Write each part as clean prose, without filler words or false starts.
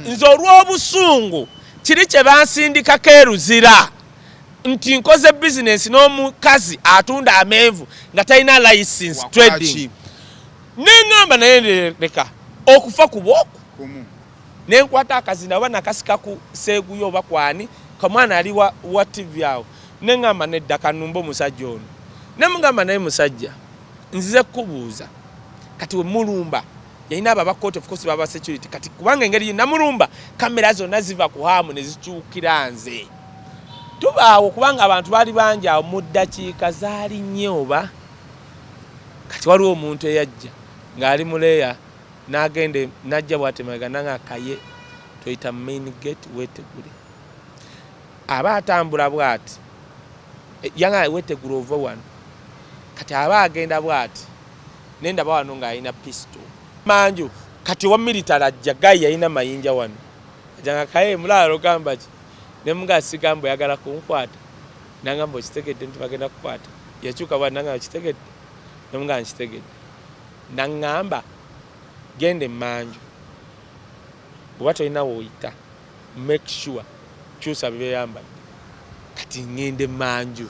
Nze olw'obusungu kiri kye bansindikako e Luzira nti nkoze bizinensi n'omukazi atunda amenvu nga talina license trading, neŋŋamba naye leka okufa kuba oku nenkwata akazinda oba nakasika ku seeguyo oba kwani kamwana ali wa TV awo, neŋŋamba nedda kanumba omusajja ono. Nemugamba naye musajja nzize kukubuuza kati we mulumba yalina abo abakooti, of course baba security. Kati kubanga engeri namulumba kamera zonna ziva ku haamu ne zikyukira nze tubaawo kubanga abantu baali bangi awo mu ddakiika zaali nnyo oba kati waliwo omuntu eyajja ng'ali muleeya n'agenda n'ajja bw'atemagana nanga kaye toyita main gate weetegule aba atambula bw'ati yanga weetegule ova wano kati aba agenda bw'ati nendaba wano ng'alina pistol manju kati owa military ajja gayi yalina mayinja wano ajanga kaye mulaalo gamba ki nemuga sigamba oyagala kunkwata nangamba okitegedde nti bagenda kukwata yakyuka bwa nangamba okitegedde nemuga nkitegedde nangamba genda emmanju bw'oba tolina w'oyita make sure kyusa byeyambadde kati ngenda emmanju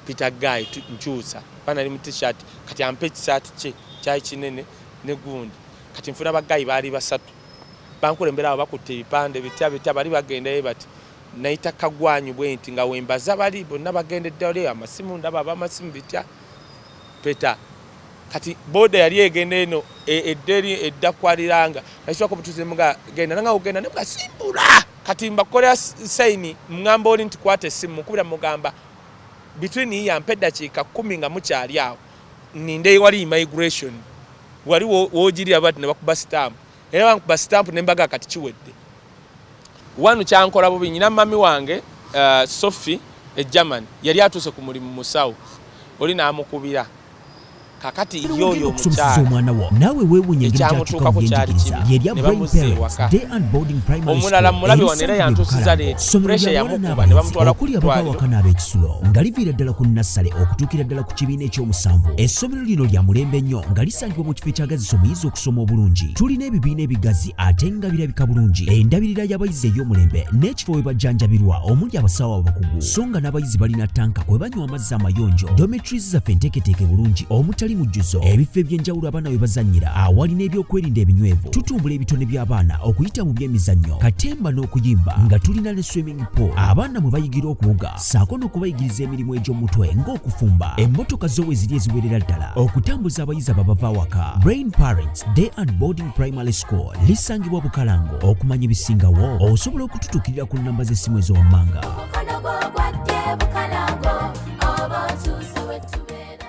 Peter Guy nkyusa kuba nali mu t-shirt kati ampa ekisaati kye kyali kinene ne gundi kati nfuna bagayi baali basatu bankulembera awo bakutte ebipande bitya bitya bali bagendayo bati nayita kagwanyu bwe nti nga wembaza bali bonna bagendedde wali amasimu ndaba abamasimu bitya peta kati boda yali egenda eno edda eri edda kwaliranga nakiswako butuzi muga genda nanga ogenda ne simbula kati mbakolera sayini ngamba oli nti kwata essimu mukubira mugamba between here mpa eddakiika 10 nga mukyali awo ninde wali immigration wali wogirira bati ne bakuba stamp era bankuba stamp ne mbaga kati kiwedde wanu kyankola bubi nyina mami wange Sophie e Germany yali atuuse ku mulimu musawo oli n'amukubira kakati yoyo okusomeseza omwana wo naawe weewuunye engeri gy'atuuka mu ekyamutuukako kyali byenjigiriza kibi lye lya ne Brain bamuzza Parents ewaka Day and Boarding Primary omulala School mulabe wano era erisangibwa e yantuusiza Bukalango leeti ssomero pressure lya bawala yamukuba ne n'abalenzi bamutwala ku okuli abava ddwaliro awaka n'ab'ekisulo nga liviira ddala ku nassale okutuukira ddala ku kibiina ekyomusanvu. Essomero lino lya mulembe nnyo nga lisangibwa mu kifo ekyagazisa omuyizi okusoma obulungi. Tulina ebibiina ebigazi ate nga birabika bulungi, endabirira y'abayizi ey'omulembe n'ekifo we bajjanjabirwa omuli abasawo abakugu, so nga n'abayizi balina ttanka kwe banywa amazzi amayonjo. Dormitories zaffe nteeketeeke bulungi omutali mujjuzo, ebifo eby'enjawulo abaana we bazannyira awali n'ebyokwerinda ebinywevu. Tutumbula ebitone by'abaana okuyita mu by'emizannyo, katemba n'okuyimba nga tulina ne swimming pool abaana mwe bayigira okuwuga ssaako n'okubayigiriza emirimu egy'omutwe ng'okufumba. Emmotoka zo we ziri eziwerera ddala okutambuza abayizi ababava awaka. Brain Parents Day and Boarding Primary School lisangibwa Bukalango. Okumanya ebisingawo osobola okututuukirira ku nnamba z'essimu ezo wammanga. Omukono gwo gwa ddyo Bukalango oba otuuse we tubeera.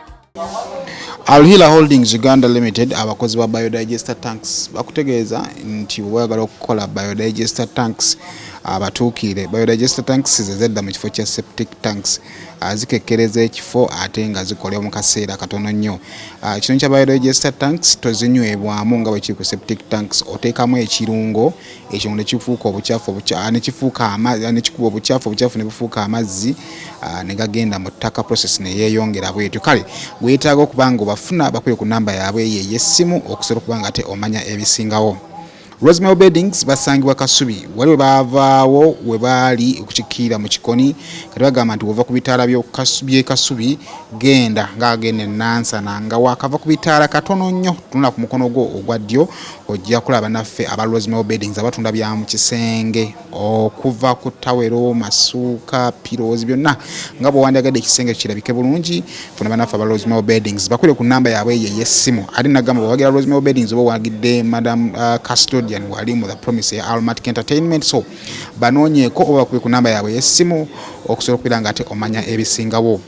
Alhila Holdings Uganda Limited abakozi ba biodigester tanks bakutegeeza nti bw'oba oyagala okukola biodigester tanks abatuukirire. Biodigester tanks ze zedda mu kifo kya septic tanks, zikekkereza ekifo ate nga zikolebwa mu kaseera katono nnyo. Kino kya biodigester tanks tozinywebwamu nga bwe kiri ku septic tanks, oteekamu ekirungo ekirungo ne kifuuka obukyafu ne kifuuka ne kikuba obukyafu, obukyafu ne bufuuka amazzi ne gagenda mu ttaka, process ne yeeyongera bwetyo. Kale weetaaga okuba nga obafuna bakubye ku namba yaabwe eyo ey'essimu okusobola okuba nga ate omanya ebisingawo. Rosemary Beddings basangibwa Kasubi, wali we baavaawo we baali okukikiira mu Kikoni. Kati bagamba nti wova ku bitaala by'e Kasubi genda ng'agenda e Nansana, nga waakava ku bitaala katono nnyo tunula ku mukono gwo ogwa ddyo ojja kulaba naffe aba Rosemary Beddings abatunda bya mu kisenge okuva ku tawero, masuuka, pillows byonna nga bw'owandyagadde ekisenge kirabike bulungi. Funa bannaffe aba Rosemary Beddings bakubire ku namba yaabwe eyo ey'essimu. Ate nagamba bw'owagira Rosemary Beddings oba owagidde Madam Custodian wali mu The Promise eya Aromatic Entertainment, so banoonyeeko oba bakubire ku namba yaabwe ey'essimu okusobola okubeera nga ate omanya ebisingawo.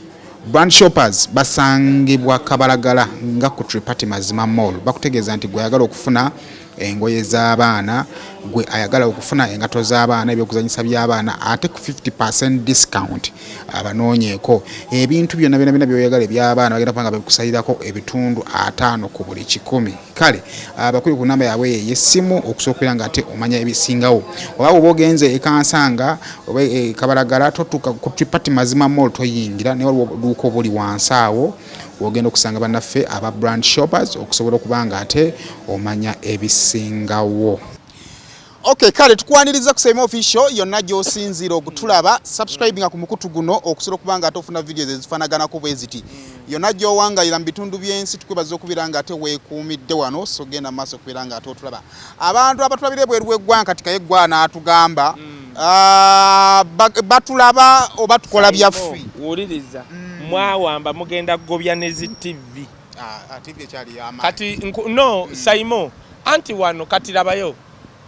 Brand Shoppers basangibwa Kabalagala nga ku Tripati Mazima Mall. Bakutegeeza nti gwe ayagala okufuna engoye z'abaana, gwe ayagala okufuna engatto z'abaana, ebyokuzanyisa by'abaana ate ku 50% discount abanoonyeeko. Ebintu byonna byonna byonna by'oyagala eby'abaana bagenda kuba nga babikusalirako ebitundu 50 ku buli 100. Kale bakubire ku namba yaabwe eyo ey'essimu okusobola okubeera nga ate omanya ebisingawo. Oba bw'oba ogenze e Kansanga oba e Kabalagala totuuka ku Tripati Mazima Mall toyingira, naye waliwo obuduuka obuli wansi awo w'ogenda okusanga bannaffe aba Brand Shoppers okusobola okuba nga ate omanya ebisingawo. Okay, kale tukwaniriza ku Saimo Official yonna gy'osinziira okutulaba. Subscribinga ku mukutu guno okusobola okuba nga ate ofuna videos ezifaanaganako bwe ziti. Yonna gy'owangalira mu bitundu by'ensi, tukwebaza okubeera nga ate weekuumidde wano, so genda mu maaso okubeera nga ate otulaba. Abantu abatulabira ebweru w'eggwanga, kati kaye ggwa n'atugamba, ah, batulaba oba tukola byaffe? Wuliriza, mwawamba, mugenda kugobya ne zi TV. Ah, ah, TV ekyali y'amaanyi. Kati no, Saimo, anti wano kati labayo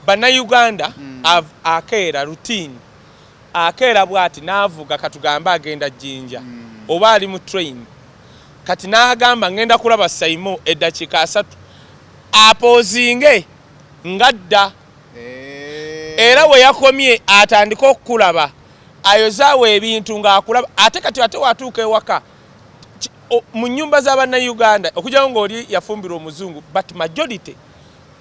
Bannayuganda akeera routine, akeera bwati n'avuga, katugambe agenda Jjinja oba ali mu train, kati n'agamba ngenda kulaba Saimo eddakiika 30, apoozinge ngadda. Era we yakomye atandike okukulaba, ayozaawo ebintu ng'akulaba. Ate kati ate watuuka ewaka mu nnyumba z'Abannayuganda, okugyawo ng'oli yafumbirwa omuzungu, but majority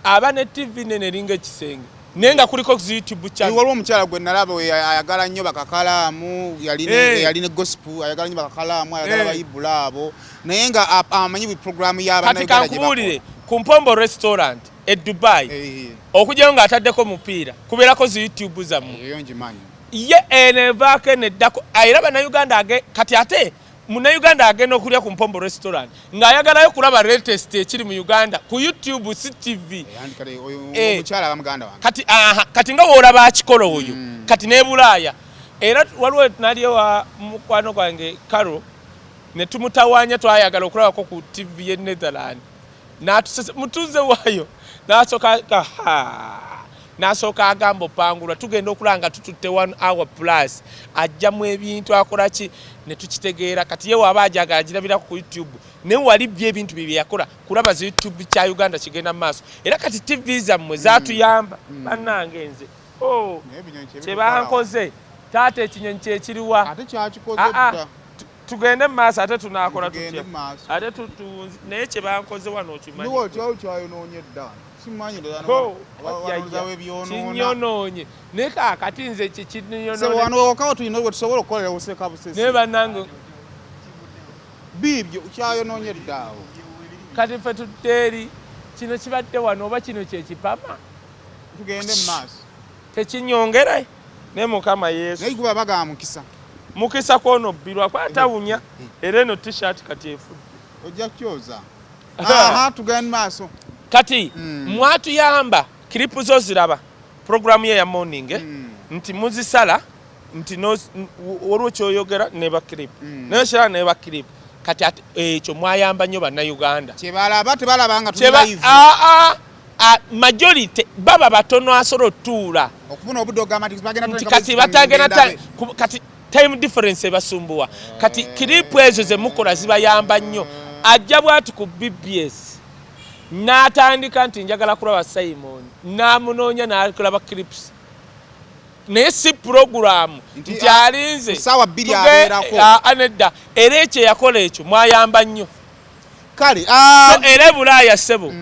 aba ne TV nene eringa ekisenge, naye nga kuliko zi YouTube channel. Waliwo omukyala gwe nalaba we ayagala nnyo bakakalaamu, yali ne gospel, ayagala nnyo bakakalaamu, ayagala bayibula abo, naye nga amanyi buli programu Kati y'Abannayuganda gye bakola. Kankubuulire, ku Mpombo Restaurant e Dubai, okugyayo ng'ataddeko mupiira, kubeerako zi YouTube zammwe. Eyo ngimanyi. Ye eno evaako eno eddako, era Bannayuganda kati ate Munnayuganda agenda okulya ku Mpombo Restaurant ng'ayagalayo kulaba latest ekiri mu Uganda ku YouTube, si TV. Andi kale oyo omukyala aba muganda wange. Kati aha, kati nga woolaba akikola oyo, kati ne Bulaaya era waliwo nali ewa mukwano gwange Caro ne tumutawaanya, twayagala okulabako ku TV ye Netherland, n'atusese mutuuze waayo, n'asooka aha, n'asooka agamba opangulwa, tugenda okulaba nga tututte one hour plus, ajjamu ebintu, akola ki, ne tukitegeera. Kati ye waaba ajagala agirabira ku YouTube, naye wali byo ebintu bye byeyakola kulaba zi YouTube kya Uganda kigenda mu maaso. Era kati TV zammwe zatuyamba, bannange. Nze, oh, Naye ebinyonyi kye kyebankoze taata, ekinyonyi kyekiriwa? Ate kyakikoze Ah, ah. dda. Tugende mu maaso, ate tunaakola Tugende tutya? mu maaso. Ate naye kyebankoze wano okimanyi. Niwo kyali kyayonoonye dda, simanyi. Ho, Wanozawo ebyonoona. Kinyonoonye, naye kaakati nze Sebo, kyekinyonoone. Wano wewakawo tulina we tusobola okukolera buseka busesi. Naye bannange. Biibyo kyayonoonye dda awo. Kati ffe tudde eri kino kibadde wano, oba kino kyekipama. Tugende mu maaso. Tekinyongere, naye Mukama Yesu. Naye guba bagamba mukisa. Mukisa kwono bbirwa kwatawunya, era eno T-shirt kati efudde. Ojja kyoza. Aha, tugende mu maaso. Kati mwatuyamba, clip zo ziraba programu ye ya morning, eh? Nti muzisala nti waliwo kyoyogera neba clip, naye kirala neba clip. Kati ate ekyo mwayamba nnyo Bannayuganda. Kyebalaba tebalaba nga tuli live. Aa, ah, majority baba batono asobola otuula okufuna obudde ogamba nti bagenda nti kutandika kati bwe batagenda ngenda be. kati time difference ebasumbuwa. Kati clip ezo zemukola zibayamba nnyo. Ajja bwati ku BBS n'atandika nti njagala kulaba Simon, n'amunoonya n'akulaba clips, naye si puroguramu nti alinze Ssaawa 2 abeerako. Ah, nedda. Era ekyo yakola ekyo mwayamba nnyo. Kale. So era e Bulaaya, ssebo,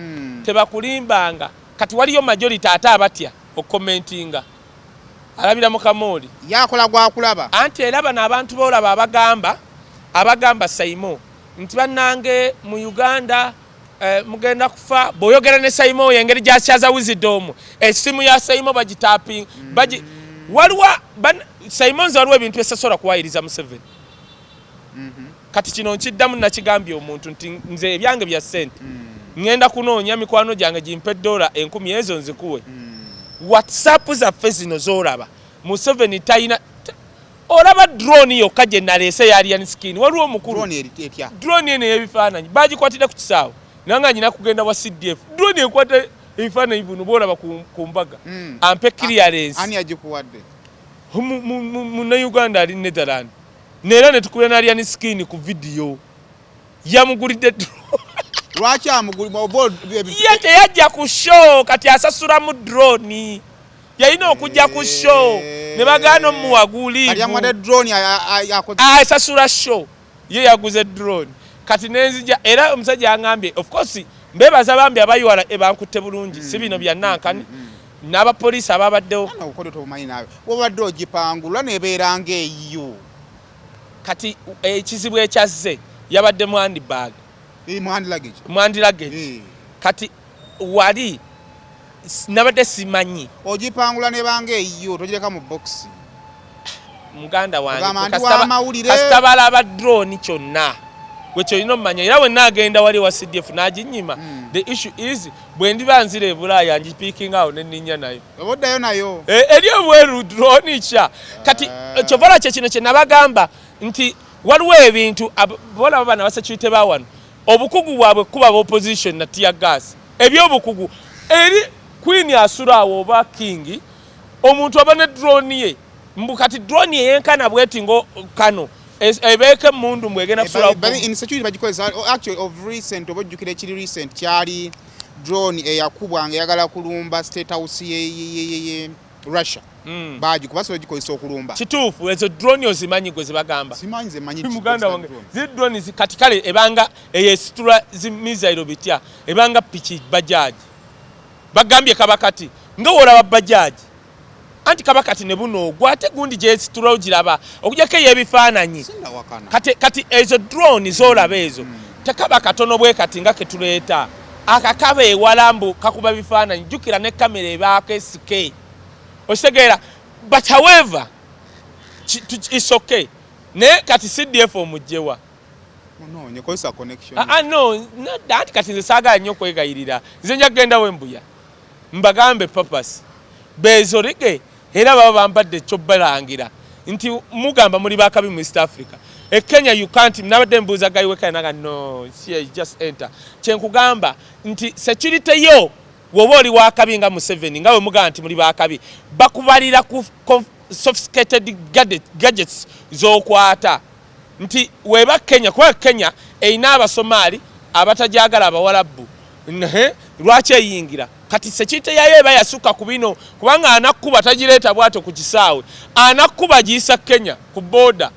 tebakulimbanga. Kati waliyo majority ate abatya okukomentinga, alabira mu kamooli. Yakola gwakulaba. Anti era bano abantu boolaba abagamba Saimo nti bannange mu Uganda, mugenda kufa bw'oyogera ne Saimo oyo, engeri gyakyaza wisdom, essimu ya Saimo bagitaping bagi waliwo Saimo, nze waliwo ebintu esasobola kuwayiriza Museveni. Kati kino nkiddamu, nakigambye omuntu nti nze ebyange bya ssente, ŋŋenda kunoonya mikwano gyange gimpe $1000 ezo nzikuwe. WhatsApp zaffe zino z'olaba, Museveni talina olaba drone yokka gye naleese ya Alien Skin, waliwo omukulu. Drone eri etya? Drone eno ey'ebifaananyi bagikwatidde ku kisaawe, naye nga nyina kugenda wa CDF. Drone ekwata ebifaananyi buno bwolaba ku mbaga, ampe clearance. Ani yagikuwadde? Munnayuganda ali Netherland, neera ne tukubira na Alien Skin ku vidiyo, yamugulidde drone. Lwaki amuguli oba Ye teyajja ku show, kati asasulamu drone. Yalina okujja ku show ne bagaana omuwa Kati guliivu. yamuwadde drone akoze Asasula show, ye yaguze drone. Kati nenzija, era omusajja yaŋambye, of course mbebaza bambi abayiwala ebankutte bulungi, si bino bya nankani n'abapoliisi ababaddewo. Obukodyo tobumanyi naawe, wabadde ogipangulula nebeera ng'eyiyo. Kati ekizibu ekyazze, yabadde mu handbag. Mu hand luggage. Mu hand luggage. Kati wali Nabadde simanyi. Ogipangula nebanga eyiyo, togireka mu box. Muganda wange, Ogamba ndi w'amawulire. Kasita balaba drone kyonna gwe kyolina omumanya, era wenna agenda wali wa CDF n'aginyima. The issue is, bwe ndiba nzira e Bulaaya, ngipiikinga awo nenninnya nayo. Oba oddayo nayo. Eh, eri ebweru drone kya kati. Kyovala kye kino kye nabagamba nti waliwo ebintu bolaba bana ba security ba wano, obukugu bwabwe kuba ba opposition na tear gas, ebyobukugu eri queen asula awo oba king, omuntu aba ne drone ye. Mbu kati drone eyenkana bweti ngo kano ebeeko emundu mbw egenda kusulawo. But in security bagikozesa. Oh, actually of recent, oba ojjukira ekiri recent, kyali drone eyakubwa nga eyagala kulumba State House ye Russia. Bagikuba, so bagikozesa okulumba. Kituufu, ezo drone ozimanyi gwe zibagamba? Simanyi, ze manyi. Muganda wange, ziri drone kati kale ebanga eyesitula zi missile bitya, ebanga piki bajaji bagambye kaba kati nga wolaba bajaji, anti kaba kati ne buno ogwa ate gundi gyesitula ogiraba okujjako ey'ebifaananyi. Sindawakana. Kati ezo drone zolaba ezo tekaba katono bwe kati nga ketuleeta akakaba ewala, mbu kakuba bifaananyi. Jjukira ne kamera ebaako esike, okitegeera? But however, it's okay. Naye kati CDF omugjewa? Munoonye, kozesa connection. Ah, ah, no, nadda anti kati nze saagala nnyo okwegayirira. Nze nja kugenda wembuya mbagambe papas bezorige, era baba bampadde ekyobalangira nti mugamba muli bakabi mu East Africa, e Kenya you can't. Nabadde mbuuza guy wekanya naga no, here you just enter. Kyenkugamba nti security yo, woba oli wakabi nga Museveni, nga we mugamba nti muli bakabi, bakubalira ku sophisticated gadgets z'okwata nti weba Kenya, kuba Kenya erina Abasomaali abatajagala Abawalabbu. Naye lwaki eyingira? Kati security yayo eba yasukka ku bino, kubanga anakkuba tagireeta bwatyo ku kisaawe, anakkuba giyisa Kenya ku border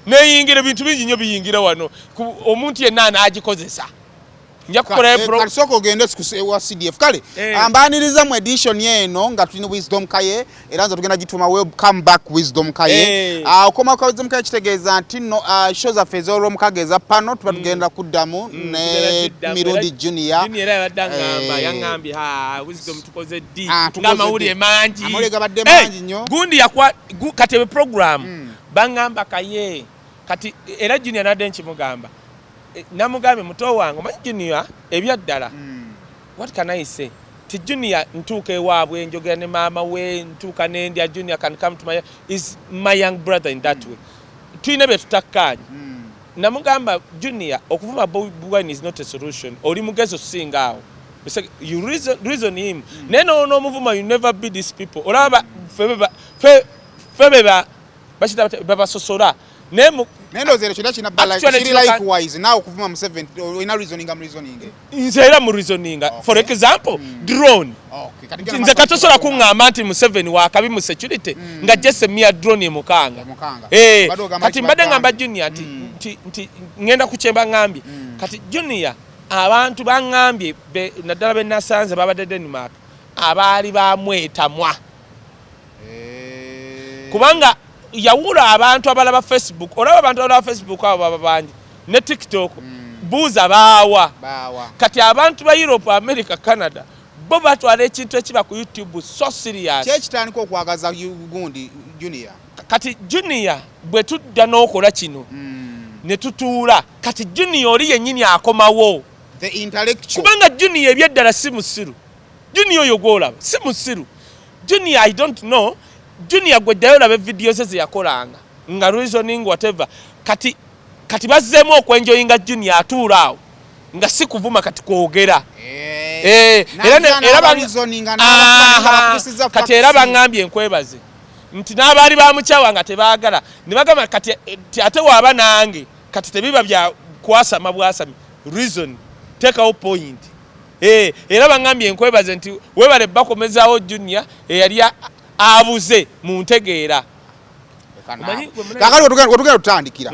neyingira. Ebintu bingi nnyo biyingira wano. Omuntu yenna anaagikozesa nja kukola. Kati sooka ogende ewa CDF. Kale ambaniriza mu edition eno nga tulina Wisdom Kaye, era nze tugenda gituma Welcome Back Wisdom Kaye. Okoma kwa Wisdom Kaye kitegeeza nti no show zaffe ez'olwomukaaga eza pano tuba tugenda kuddamu ne Tugenda ziddamu. Mirundi Junior. Junior era yabadde aŋŋamba, yaŋŋambye, ha Wisdom tukoze ddi? Ah, tukoze Ng'amawulire ddi? mangi. Amawulire gabadde mangi nnyo. Gundi yakwa kati ebe program baŋŋamba Kaye kati era Junior nadde nkimugamba. Namugambye muto wange, omanyi Junior ebyaddala, what can I say ti Junior ntuuka ewaabwe njogera ne maama we, ntuuka nendya. Junior can come to my, is my young brother in that way. Tulina bye tutakkaanya. Namugamba Junior, okuvuma Bobi Wine is not a solution, oli mugezi osinga awo. You reason him. Naye n'omuvuma, you never be these people. Olaba ffe be bakita babasosola naye Naye ndowooza ekyo kyonna kirina Actually, kiri likewise naawe okuvuma Museveni olina reasoning mu reasoning. Nze era mu reasoninga. For example, drone. Okay, kati Nti genda nze maaso. katosobola kuŋŋamba nti Museveni wakabi mu security nga jese miya drone emukanga. Emukanga. Obadde ogamba Kati nti mbadde ngamba bagambye. Junior nti ŋŋenda ku kyemba ŋŋambye. Kati Junior, abantu baŋŋambye naddala be nasanze babadde Denmark abaali bamwetamwa, kubanga yawula abantu abalaba Facebook. Olaba abantu abalaba Facebook abo baba bangi ne TikTok, buuza baawa. Baawa. Kati abantu ba Europe, America, Canada bo batwala ekintu ekiba ku YouTube so serious. Kyekitandika okwagaza gundi Junior. Kati Junior bwe tudda n'okola kino ne tutuula, kati Junior oli yennyini akomawo. The intellectual. Kubanga Junior ebyeddala si musiru. Junior oyo gwolaba si musiru. Junior, I don't know, Junior gwe ddayo olabe vidiyo ze zeyakolanga nga reasoning whatever. Kati bazzeemu okwenjoyinga Junior atuula awo nga si kuvuma, kati kwogera. Kati era baŋŋambye nkwebaze nti n'abaali bamukyawa nga tebaagala ne bagamba kati ate waaba nange kati tebiba bya kwasama bwasami, reason, teekawo point. Era baŋŋambye nkwebaze nti weebale bakomezaawo Junior eyali abuze mu ntegeera. Kakati wetugenda tutandikira.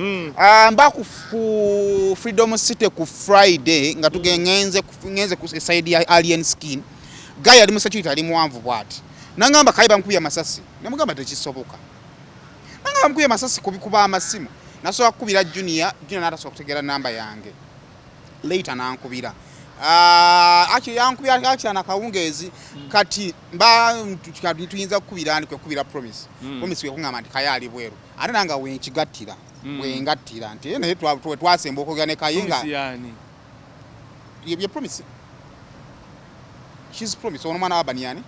Mba ku Freedom City ku Friday nga tugenze ngenze ku side ya Alien Skin. Guy ali mu security, ali muwanvu bwati, nangamba kayi bankubye amasasi. Namugamba tekisoboka. Nangamba bamukubye amasasi kubikuba amasimu. Nasobola kukubira Junior, Junior natasobola kutegeera namba yange. Later nankubira. Ah, actually yankubira actually nakawungeezi. Kati mba kati tuyinza kukubira ani? Kwekubira Promise. Promise kwekungamba nti Kaye ali bweru, ate nange wenkigattira, wengattira nti, "Eh, naye twasemba okwogera ne Kaye nga Promise yani? Ye Promise, she's Promise, ono mwana wa Baniani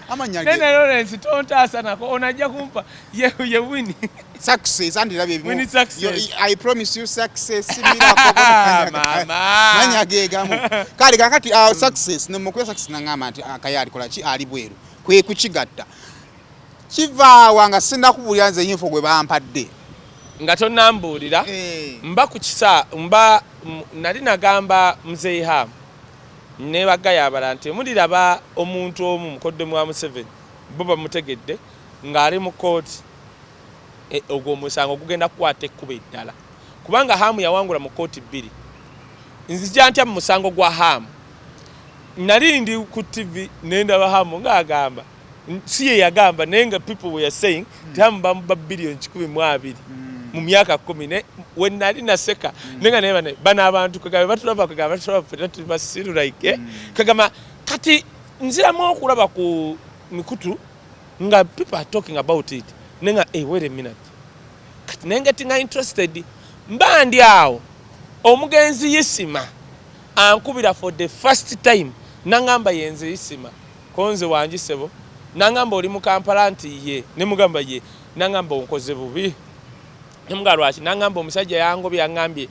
amanya ge. Nene Lawrence, tontaasa nako, ono ajja kumpa ye Winnie. Success, andi labye ebimu. Winnie Success. I promise you success, miracle. Mama. Manya gegamu. Kale kakati Success nemukuya Success nangamba nti Kaye alikola ki, ali bweru. Kwe kukigatta kivaawa nga sinnakubuulira nze info gwe bampadde. Nga tonnambuulira, Eh. mba ku kisa mba nali nagamba Muzeyi Ham ne bagaya abalala nti muliraba omuntu omu mukoddemu wa Museveni, bo bamutegedde ng'ali mu kooti. E, ogwo omusango gugenda kukwata ekkubo eddala kubanga Hamu yawangula mu kooti bbiri. Nzija ntya mu musango gwa Hamu? Nali ndi ku TV nendaba Hamu ng'agamba, si ye yagamba, naye nga people were saying nti Hamu bamuba 120 billion mu myaka 10. Ne we nali naseka, naye nga naye bano abantu kagamba batulaba, kagamba batulaba ffenna tuli basiru, like eh? Kagamba kati nziramu okulaba ku mikutu nga people are talking about it, naye nga hey, wait a minute, kati naye nga tinga interested. Mba ndi awo, omugenzi Isima ankubira for the first time, nangamba yenze Isima konze wangi sebo. Nangamba oli mu Kampala? Nti ye. Nemugamba ye. Nangamba onkoze bubi. Nemugamba lwaki? Nangamba omusajja yangobye, yaŋŋambye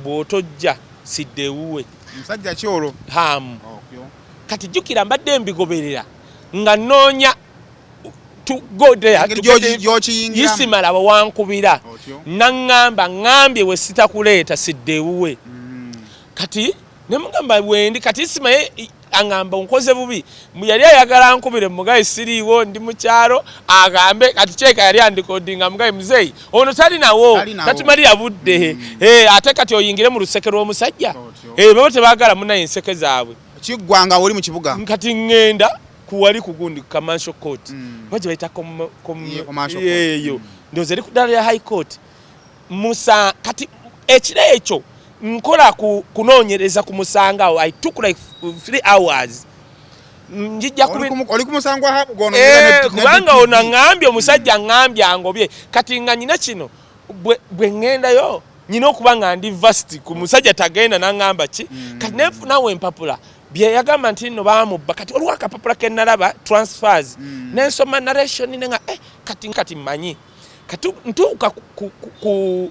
bw'otojja sidde ewuwe. Musajja ki olwo? Hamu. Kati jjukira mbadde mbigoberera nga nnoonya to go there Engeri to get gy'okiyingiramu. Isima laba wankubira. Otyo. Naŋŋamba ŋŋambye we sitakuleeta sidde ewuwe. Kati nemugamba wendi. Kati Isima ye aŋŋamba onkoze bubi. Yali ayagala nkubire mugaye siriiwo, ndi mu kyalo, agambe kati kyeka yali andikodinga mugaye muzeeyi ono tali nawo. Tali nawo. Tatumalira budde. Eh, ate kati oyingire mu luseke lw'omusajja. Otyo. Eh, baba tebaagala munaye enseke zaabwe. Kiggwa nga oli mu kibuga. Kati ŋŋenda kuwali ku gundi commercial court, oba gye bayita Ye, commercial court. Eyo ndowooza eri ku ddala lya high court musa. Kati ekiro ekyo nkola ku kunoonyereza ku musango awo. I took like 3 hours njijja Oli ku musango gwa gono? Eh, kubanga ono aŋŋambye, omusajja aŋŋambye angobye. Kati nga nyina kino bwe ŋŋendayo nyina okuba nga ndi vast ku musajja tagenda naŋŋamba ki. Kati nenfunawo empapula bye yagamba nti nno baamubba. Kati waliwo akapapula ke nalaba, transfers, nensoma narration nenga eh, kati mmanyi. Kati ntuuka ku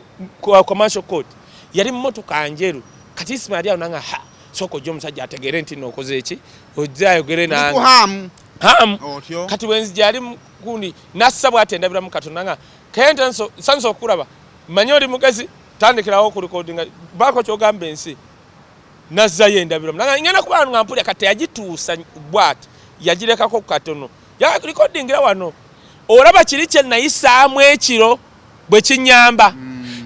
commercial court, yali mmotoka njeru. Kati Isima ali awo nanga ha sooka ojja omusajja ategeere nti nno okoze eki, ojja ayogere nange. Hamu. Hamu. Otyo. Kati wenzija ali gundi nassa bwati endabiramu katonda nga kente nsansa okulaba, manye oli mugezi, tandikirawo okulikodinga baako kyogamba ensi. Nazzayo endabiramu nanga ngenda kuba nga mpulira. Kati teyagituusa bwati, yagirekako katono, yalikodingira wano. Olaba kiri kye nayisaamu ekiro bwe kinyamba.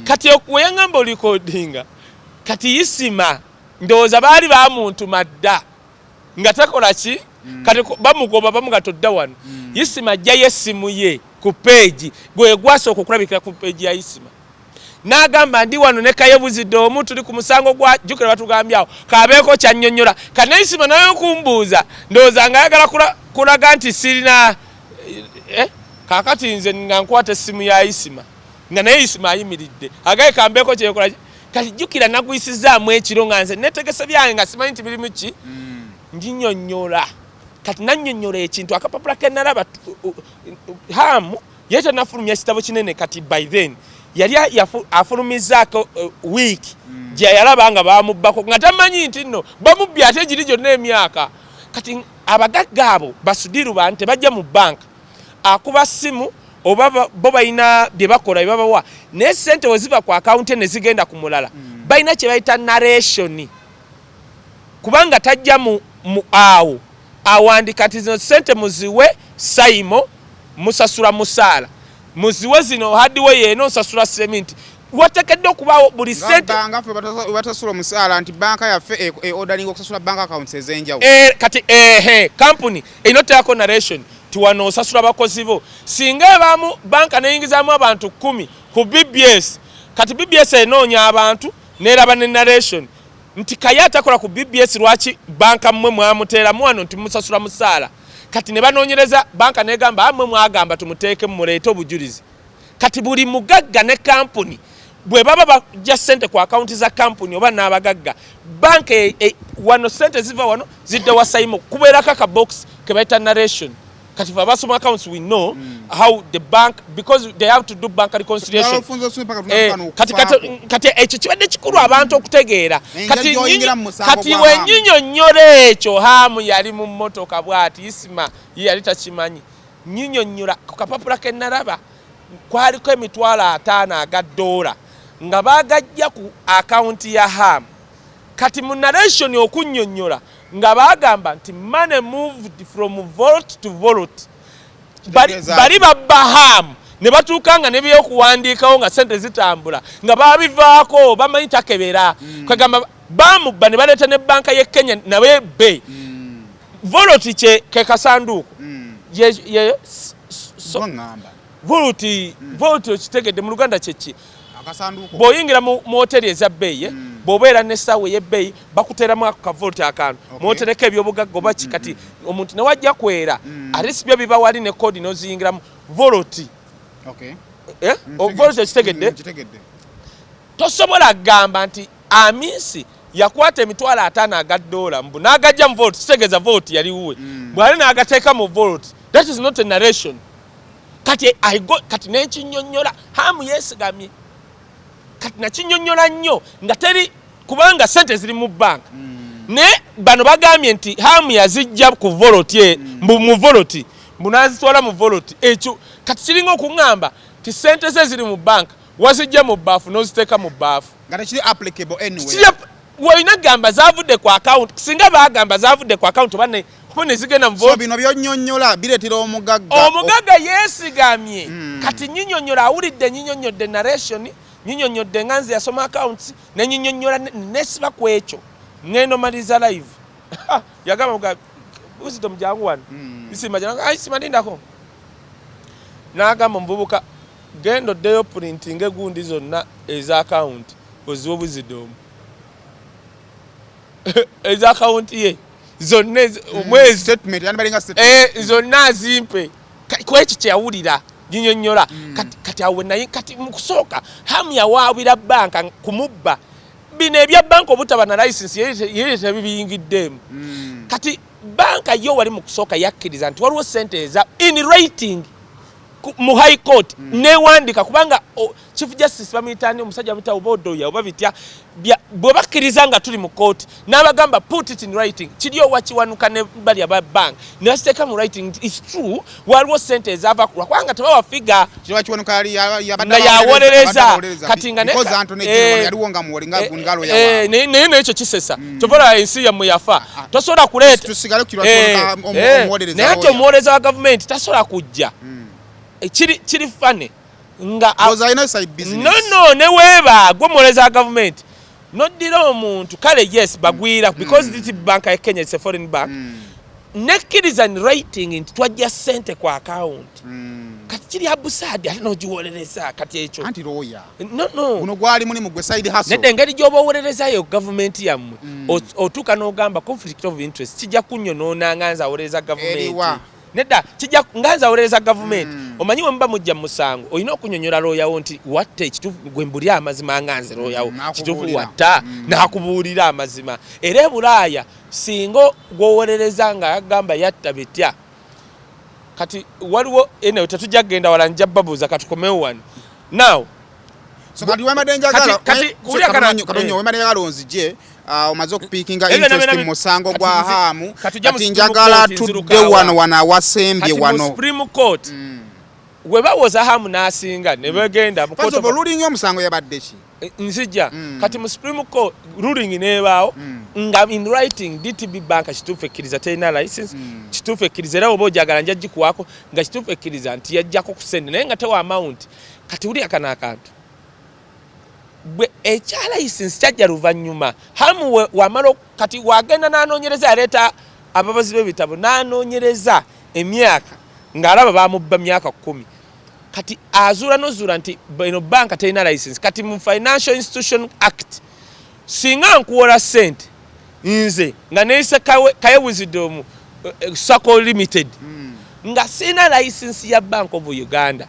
Kati weyaŋŋamba olikodinga, kati Isima ndowooza baali bamuntuma dda nga takola ki. Kati bamugoba, bamuga todda wano. Isima ajjayo essimu ye ku page, gwe gwasooka okulabikira ku page ya Isima, n'agamba ndi wano ne Kayebuzidde omu, tuli ku musango gwa jjukira batugambye awo kabeeko kyannyonnyola. Kati Isima naye okumbuuza ndowooza nga ayagala kulaga nti sirina eh, kaakati nze nga nkwata essimu ya Isima nga naye Isima ayimiridde agaye kambeeko kyekola. Kati jjukira nagwisizaamu ekiro nga nze netegese byange nga simanyi nti birimu ki. Nginyonnyola, kati nannyonnyola ekintu akapapula ke nalaba. Hamu ye tanafulumya kitabo kinene. Kati by then yali afulumizaako wiiki gye yalaba nga bamubbako nga tamanyi nti nno bamubbye, ate giri gyonna emyaka. Kati abagagga abo basudiru bantu tebajja mu banka, akuba simu oba bo balina bye bakola bye babawa, naye sente we ziva ku akawunti ne zigenda ku mulala, balina kye bayita narration, kubanga tajja mu awo awandika nti zino sente muziwe Saimo, musasula musaala, muziwe zino hadiwe yeeno nsasula seminti. Watekedde okubaawo buli sente. Nga ffe batasula omusaala nti banka yaffe e ordering okusasula bank accounts ez'enjawulo. E, kati ehe kampuni erina oteekako narration ti wano osasula bakozi bo. Singa ebaamu banka neyingizaamu abantu 10 ku BBS, kati BBS enoonya abantu neraba ne narration. Nti Kaye atakola ku BBS, lwaki banka mmwe mwamuteeramu wano nti musasula musaala? Kati ne banoonyereza, banka negamba, "Ah, mmwe mwagamba tumuteeke, muleete obujulizi." Kati buli mugagga ne kampuni bwe baba bajja ssente ku akawunti za kampuni oba n'abagagga, banka wano ssente ziva wano zidda wa Saimo, kubeerako akabox ke bayita narration. Kati fe abasoma accounts, we know how the bank, because they have to do bank reconciliation. Ofunza osome paka Kati tunakufa. Kati ekyo kibadde kikulu abantu okutegeera. Engeri Kati gy'oyingira mu musango kati gwa Hamu. wenyinyonnyola ekyo, Hamu yali mu mmotoka bw'ati, Isima ye yali takimanyi. Nyinyonnyola ku kapapula ke nalaba kwaliko 50,000 aga ddoola nga bagajja ku akawunti ya Hamu. Kati mu narration okunnyonnyola nga bagamba nti money moved from vault to vault. Kitegeeza Bali babba Hamu ne batuuka nga nebyokuwandiikawo nga sente zitambula nga babivaako, bamanyi takebera. Kwegamba bamubba ne baleeta ne banka y'e Kenya nabe be vault kye ke kasanduuko ye so, Gwaŋŋamba. Vault okitegedde mu Luganda kyeki? Akasanduuko. Bw'oyingira mu hoteri eza bbeeyi, bw'obeera n'essaawa ey'ebbeeyi, bakuteeramu ako ka vault akantu mwotereka ebyobugagga oba ki. Kati omuntu ne wajja kwera, ate si byo biba wali ne code n'oziyingiramu vault. Eh? Vault okitegedde? Nkitegedde. Tosobola kugamba nti Amisi yakwata 50,000 aga ddoola mbu n'agajja mu vault, kitegeeza vault yali wuwe, bw'ali n'agateeka mu vault. That is not a narration. Kati I go, kati nenkinyonnyola, Hamu yeesigamye. Kati nakinyonnyola nnyo nga teri, kubanga sente ziri mu banka, naye bano bagambye nti Hamu yazijja ku vault mbu mu vault, mbu n'azitwala mu vault. Ekyo kati kiringa okuŋŋamba nti sente ze ziri mu banka, wazijja mu bbaafu n'oziteeka mu bbaafu. Nga tekiri applicable anyway. Wolina gamba zavudde ku account, singa bagamba zavudde ku account oba oba ne zigenda mu So vault. Bino byonnyonnyola bireetera omugagga Omugagga yeesigamye. Kati nyinyonnyola, awulidde nyinyonnyodde narration, nyinyonnyodde nga nze yasoma accounts, nenyinyonnyola nesiba ku ekyo. Ngendo maliriza live, yagamba muga Wisdom, jangu wano. Isima jangu. Ai, Isima lindako. N'agamba omuvubuka, genda oddeyo printing egundi zonna eza account oziwe Wisdom, eza account ye zonna omwezi. Statement yandibalinga statement. Zonna azimpe. Kwekyo kyeyawulira ginyonnyola. Kati awo naye kati mu kusooka Hamu yawaabira banka kumubba. Bino ebya banka obutaba na license yeri tebibiyingiddeemu. Kati banka yo wali mu kusooka yakkiriza nti waliwo sente eza in writing mu high court newandika, kubanga chief justice bamuyita ani, omusajja bamuyita oba Odoya oba bitya, bwe bakkiriza nga tuli mu court n'abagamba put it in writing, kiri owa Kiwanuka ne bali aba bank ne bakiteeka mu writing nti its true, waliwo sente ezaava, lwakubanga tebawa figure. Kiba Kiwanuka yali Nga yawolereza. Kati nga because Anthony General yaliwo nga muwoli nga ngalo ya naye nekyo kisesa, kyova olaba ensi yammwe yafa. Tosobola kuleeta Tusigale ku Kirwa Kiwanuka, omuwolereza naye ati lawyer. Omuwolereza wa gavumenti tasobola kujja. Kiri fane nga Ndowooza alina side business. No, ne weeba gwe muwolereza wa gavumenti noddira omuntu, kale yes, bagwira, because this bank ya Kenya is a foreign bank. Nekkiriza in writing nti twajja ssente ku account. Kati kiri abusaadi ate n'ogiwolereza kati ekyo. Anti lawyer. No. Guno gwali mulimu gwe, side hustle. Nedda, engeri gy'oba owolerezayo gavumenti yammwe, otuuka n'ogamba conflict of interest, kijja kunnyonoona nga nze awolereza gavumenti. Eriwa? Nedda, kijja nga nze awolereza gavumenti. Omanyi we muba mujja mu musango, olina okunyonyola looyawo nti watta ekituufu, gwe mbuli amazima nga nze looyawo. N'akubuulira. Kituufu watta, n'akubuulira amazima. Era e Bulaaya singa gwowolereza nga agamba yatta bitya, kati waliwo anyway, tetujja kugenda wala, nja babuuza. Katukomewo wano now. So kati wembadde njagala Kati- so wulira katonyo, wembadde njagala onzije, omaze okupiikinga Ebyo interest nabyo mu musango kati gwa Hamu. kati ujja mu Kati Supreme njagala Court, tudde nziruka awa. wano awasembye Kati mu wano. Supreme Court we bawoza Hamu n'asinga ne bagenda mu First court of all, of ruling y'omusango yabadde ki? Nzija. Kati mu Supreme Court ruling neebaawo nga in writing DTB Bank kituufu ekkiriza terina license, kituufu ekkiriza, era oba ojagala nja gikuwaako nga kituufu ekkiriza nti yajjako ku sente naye nga tewa amount. Kati wulira kano akantu, bwe ekya license kyajja luvannyuma. Hamu wamala kati wagenda n'anoonyereza, yaleeta ababazi b'ebitabo n'anoonyereza emyaka ng'alaba bamubba myaka 10. Kati azuula nozuula nti eno banka terina license. Kati mu Financial Institution Act Singa nkuwola ssente nze nga neyise Kaye Wisdom Sacco Limited, nga sina license ya Bank of Uganda,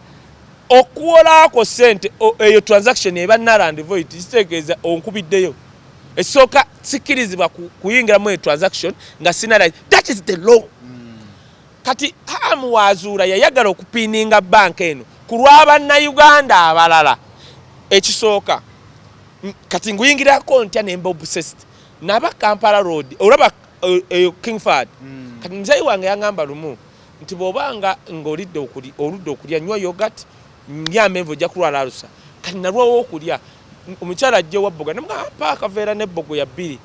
okuwolako ssente, eyo transaction eba null and void. Kitegeeza onkubiddeyo. Ekisooka, sikkirizibwa kuyingiramu eyo transaction nga sina that is the law. Kati Hamu Wazuura yayagala okupiininga banka eno ku lw'abannayuganda abalala. Ekisooka, kati nguyingirako ntya nemba obsessed naba Kampala Road, olaba eyo King Fahd. Kati muzeeyi wange yaŋŋamba lumu nti bw'obanga ng'olidde oludde okulya, nywa yogurt, ndya amenvu, ojja kulwala alusa. Kati nalwawo okulya, omukyala ajja ewa bboga, namugamba ampa akaveera n'ebbogoya bbiri.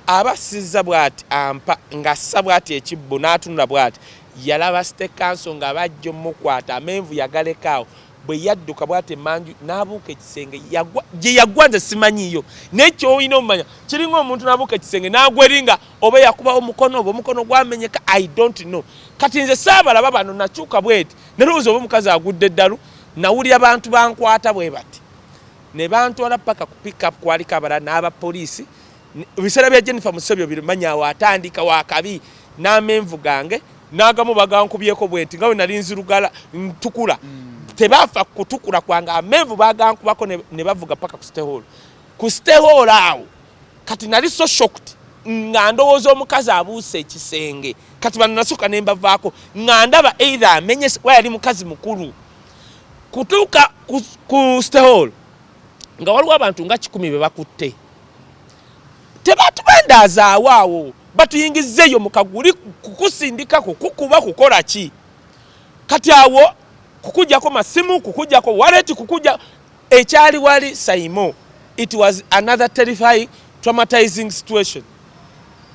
Aba assizza bw'ati, ampa ng'assa bw'ati ekibbo, n'atunula bw'ati, yalaba State Counsel nga bajja omukwata, amenvu yagaleka awo. Bwe yadduka bw'ati emanju n'abuuka ekisenge, yagwa gye yagwa nze simanyiiyo. Naye kyolina omumanya, kiringa omuntu n'abuuka ekisenge n'agwa eri nga oba yakuba omukono oba omukono gwamenyeka, I don't know. Kati nze saabalaba bano, nakyuka bweti nerowooza oba omukazi agudde eddalu. Nawulira bantu bankwata bwe bati ne bantwala paka ku pickup, kwaliko abalala n'abapoliisi. Ebiseera bya Jennifer Musobyo birimanya awo atandika wakabi n'amenvu gange n'agamu bagankubyeko bwe nti nga bwe nali nzirugala ntukula. Tebafa kutukula kwange, amenvu bagankubako ne bavuga paka ku City Hall. Ku City Hall awo kati nali so shocked nga ndowooza omukazi abuuse ekisenge. Kati bano nasooka ne mbavaako nga ndaba either amenye wa yali mukazi mukulu. Kutuuka ku City Hall nga waliwo abantu nga 100 be bakutte, tebatubendazaawo awo, batuyingizzeeyo mu kaguli kukusindika, kukukuba, kukola ki. Kati awo kukujjako masimu, kukujjako wallet, kukujja ekyali wali saimo. It was another terrifying, traumatizing situation.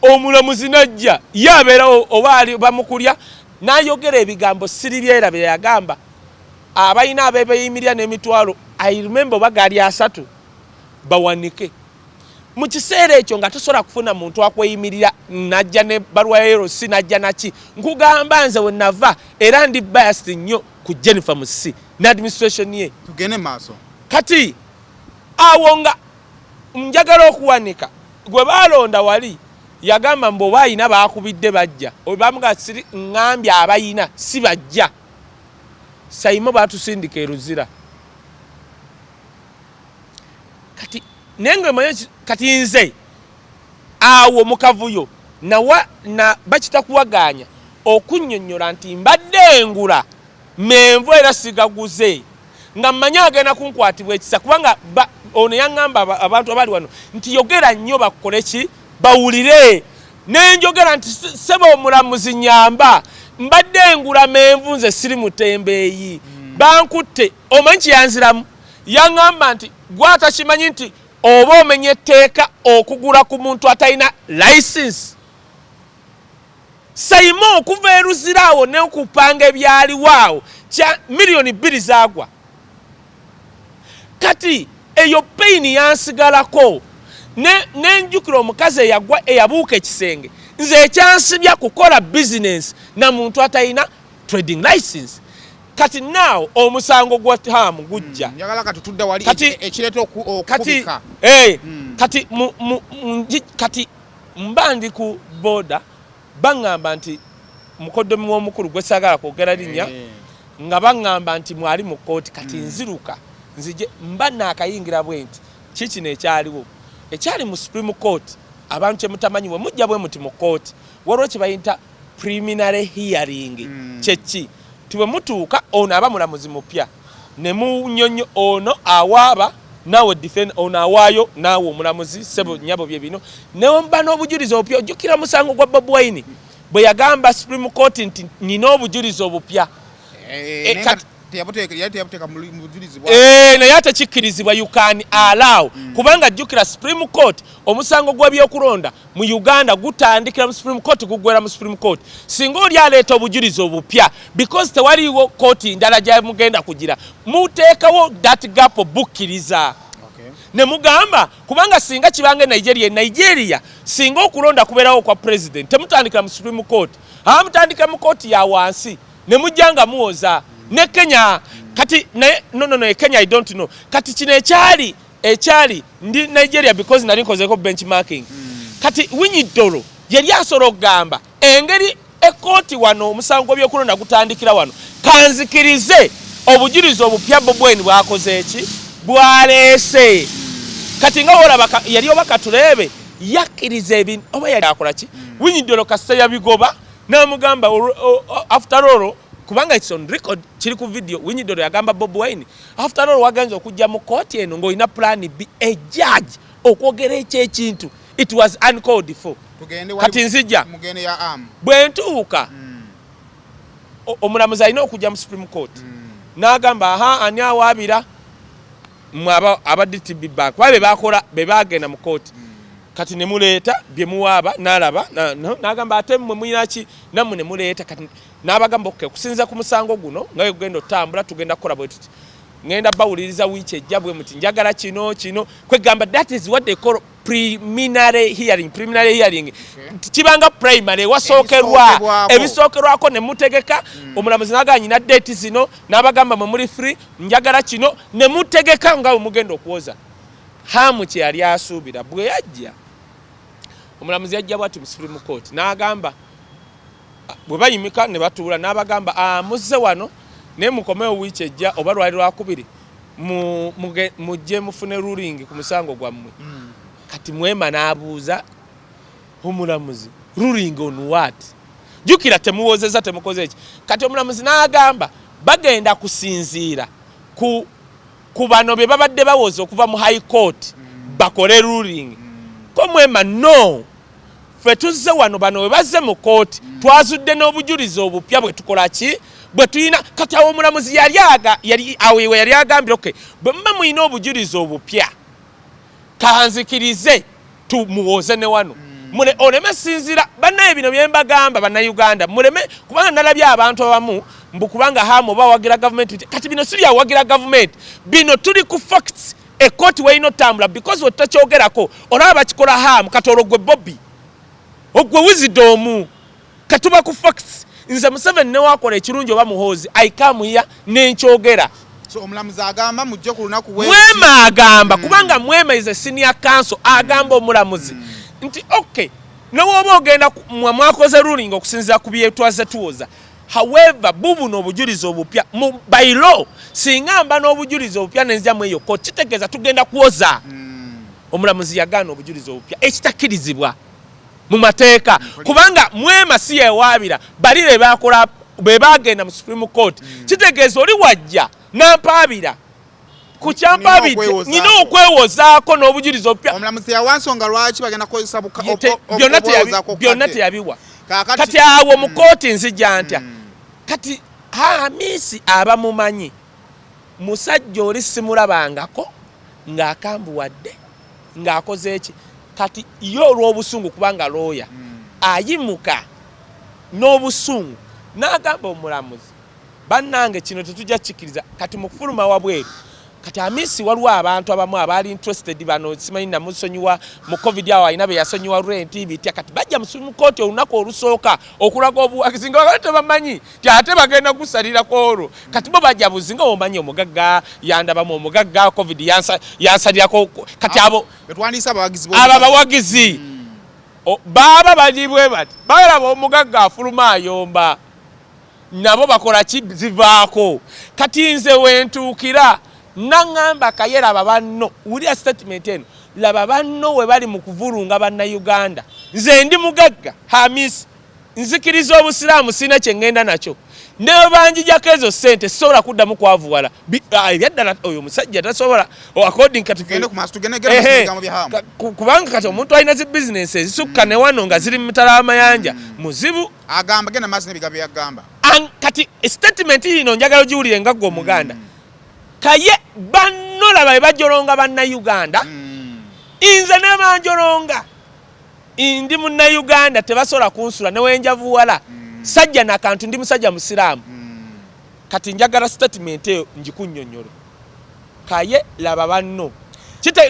Omulamuzi najja, ye abeerawo oba ali bamukulya, n'ayogera ebigambo siribyera bye yagamba abalina abebeyimirira n'emitwalo, I remember oba gaali 30, bawanike. Mu kiseera ekyo nga tosobola kufuna muntu akweyimirira najja ne baluwa ya LC, najja naki. Nkugamba nze we nava era ndi biased nnyo ku Jennifer Musisi ne administration ye. Tugende maaso. Kati awo nga njagala okuwanika gwe balonda wali, yagamba mbu oba ayina bakubidde bajja, bamuga siri ŋŋambye abayina si bajja. Saimo batusindika eruzira kati naye nga omanyi kati nze awo mu kavuyo nawa na bakita kuwagaanya okunnyonnyola nti mbadde ngula menvu era sigaguze, nga mmanyi agenda kunkwatibwa ekisa, kubanga ono yaŋŋamba abantu abali wano nti yogera nnyo bakole ki, bawulire. Nenjogera nti ssebo omulamuzi, nyamba, mbadde ngula menvu, nze siri mutembeeyi, bankutte. Omanyi kyeyanziramu? Yaŋŋamba nti gwatakimanyi nti oba omenya etteeka okugula ku muntu atalina license. Saimo okuva eruzira awo nekupanga ebyaliwo awo kya 2 miliyoni zaagwa. Kati eyo pain yansigalako. Nenjukira omukazi eyagwa, eyabuuka ekisenge. Nze ekyansibya kukola bizinensi na muntu atalina trading license. Kati now omusango gwa Hamu gujja. Njagala kati tudda wali ekireeta kati okukubika. Kati kati mba ndi ku boda, baŋŋamba nti mukoddomi w'omukulu gwe saagala kwogera linnya, nga baŋŋamba nti mwali mu kkooti. Kati nziruka nzije, mba naakayingira bwe nti kikino ekyaliwo ekyali mu Supreme Court. Abantu kyemutamanyi, bwe mujja bwe muti mu kkooti, waliwo kye bayita preliminary hearing. Kyeki? Ti bwe mutuuka, ono aba mulamuzi mupya, ne munyonyo ono awaaba naawe defend, ono awaayo naawe omulamuzi, sebo nyabo bye bino, nemuba n'obujulizi obupya. Ojjukira omusango gwa Bobi Wine bwe yagamba Supreme Court nti nina obujulizi obupya? Naye nga yali teyabuteeka mu bujulizi bwa Naye ate kikkirizibwa, you can allow, kubanga jjukira Supreme Court, omusango gw'ebyokulonda mu Uganda gutandikira mu Supreme Court, guggwera mu Supreme Court. Singa oli aleeta obujulizi obupya, because tewaliiwo kooti ndala gyemugenda kugira, muteekawo that gap bukkiriza ne mugamba, kubanga singa kibanga e Nigeria, e Nigeria singa okulonda kubeerawo okwa president, temutandikira mu Supreme Court, aba mutandikira mu kooti ya wansi ne mujja nga muwoza. Ne Kenya kati naye, no, no, no, e Kenya I don't know. Kati kino ekyali Ekyali ndi Nigeria because nali nkozeko benchmarking. Kati Owiny Dollo yali asobola okugamba engeri ekooti wano omusango gw'ebyokulonda gutandikira wano, kanzikirize obujulizi obupya Bobi Wine bwakoze eki bwaleese. Kati nga wolaba yali oba katuleebe yakkiriza ebintu oba yali akola ki. Owiny Dollo kasita yabigoba n'amugamba after all, kubanga it's on record, kiri ku video, Owiny Dollo yagamba Bobi Wine, after all wagenza okujja mu kooti eno ng'olina plan B. A judge okwogera ekyo ekintu, it was uncalled for. Tugende wali. Kati nzija. Mugende ya am. Bwe ntuuka, omulamuzi alina okujja mu Supreme Court n'agamba, aha, ani awaabira? Mmwe aba DTB Bank, kuba be bakola be bagenda mu kooti. Kati ne muleeta bye muwaaba, n'alaba n'agamba, ate mmwe mulina ki? Nammwe ne muleeta. Kati n'abagamba, okay, okusinziira ku musango guno nga gugenda otambula, tugenda kukola bwe tuti, ngenda bawuliriza wiiki ejja bwe muti, njagala kino kino. Kwegamba that is what they call preliminary hearing. Preliminary hearing kibanga primary ewasookerwa. Ebisookerwako. Ebisookerwako ne mutegeka. Omulamuzi n'agamba, nyina date zino, n'abagamba, mwe muli free, njagala kino, ne mutegeka nga bwe mugenda okuwoza. Hamu kye yali asuubira bwe yajja, omulamuzi yajja bwati mu Supreme Court n'agamba, bwe bayimika ne batuula, n'abagamba, "Ah, muzze wano naye mukomewo wiiki ejja oba lwali lwakubiri mujje mufune ruling ku musango gwammwe." Kati Mwema n'abuuza omulamuzi, ruling on what? Jjukira temuwozeza, temukoze eki. Kati omulamuzi n'agamba bagenda kusinziira ku bano be babadde bawoza okuva mu High Court bakole ruling. Ko Mwema, no, ffe tuzze wano, bano we bazze mu kooti twazudde n'obujulizi obupya bwe tukola ki bwe tulina. Kati awo omulamuzi yali aga yali awo we yali agambire, okay, bwe muba mulina obujulizi obupya, kanzikirize tumuwoze ne wano. Mule oleme sinzira bannaye bino bye mbagamba bannayuganda, muleme kubanga nalabye abantu abamu mbu kubanga Hamu oba awagira gavumenti. Kati bino si byawagira gavumenti, bino tuli ku facts. Ekooti weerina otambula because wetutakyogerako olaba bakikola Hamu. Kati olwo gwe Bobi, ogwe Wisdom, katuba ku facts. Nze Museveni newakola ekirungi oba Muhoozi, I come here nenkyogera. So omulamuzi agamba mujje ku lunaku bwe. Mwema agamba, kubanga Mwema is a senior counsel, agamba omulamuzi nti okay, newoba ogenda mwe mwakoze ruling okusinziira ku byetwaze tuwoza, however bubuno obujulizi obupya mu by law, singa mba n'obujulizi obupya nenzija mu eyo kooti, kitegeeza tugenda kuwoza. Omulamuzi yagaana obujulizi obupya, ekitakkirizibwa mu mateeka, kubanga Mwema si yewaabira, bali be bakola be bagenda mu Supreme Court. Kitegeeza oli wajja nampaabira ku kyampaabidde, okwewozaako. Nina okwewozaako n'obujulizi obupya. Omulamuzi yawa nsonga lwaki bagenda kukozesa Byonna obwewozaako byonna kukadde. teyabiwa. Kaakati- Kati awo mu kooti nzija ntya? Kati Hamisi abamumanyi, musajja oli simulabangako ng'akambuwadde ng'akoze eki. Kati ye olw'obusungu, kubanga looya, ayimuka n'obusungu n'agamba omulamuzi, bannange kino tetujja kukikiriza. Kati mu kufuluma wabweru, kati Amisi waliwo abantu abamu abaali interested, bano simanyi namusonyiwa mu COVID, awo alina be yasonyiwa rent bitya. Kati bajja mu kooti olunaku olusooka okulaga obuwagizi nga bakale tebamanyi ti ate bagenda kusalirako olwo. Kati bo bajja buzi nga omanyi omugagga yandabamu, omugagga COVID yansalirako. Kati abo Betwandiise abawagizi abo abawagizi baaba bali bwe bati, balaba omugagga afuluma ayomba, nabo bakola ki? Zivaako. Kati nze wentuukira naŋŋamba, Kaye, laba banno, wulira statement eno, laba banno we bali mu kuvulunga bannayuganda. Nze ndi mugagga Hamis, nzikiriza obusiraamu, sirina kye ŋŋenda nakyo, ne banjijako ezo ssente sisobola kuddamu kwavuwala. Ebyaddala oyo omusajja tasobola according kati Tugende ku maaso, tugende genda Ehe, mu bigambo bya Hamu. Kubanga kati omuntu alina zi bizinesi ezisukka ne wano nga ziri mu mitala amayanja muzibu. Agamba, genda maaso n'ebigambo byagamba. Kati statement yino njagala ogiwulire nga ggwe omuganda. Kaye, banno laba be bajolonga bannayuganda, nze ne banjolonga, ndi munnayuganda, tebasobola kunsula newenjavuwala, sajja nakantu, ndi musajja musiraamu. Kati njagala statement eyo ngikunnyonnyole. Kaye, laba banno.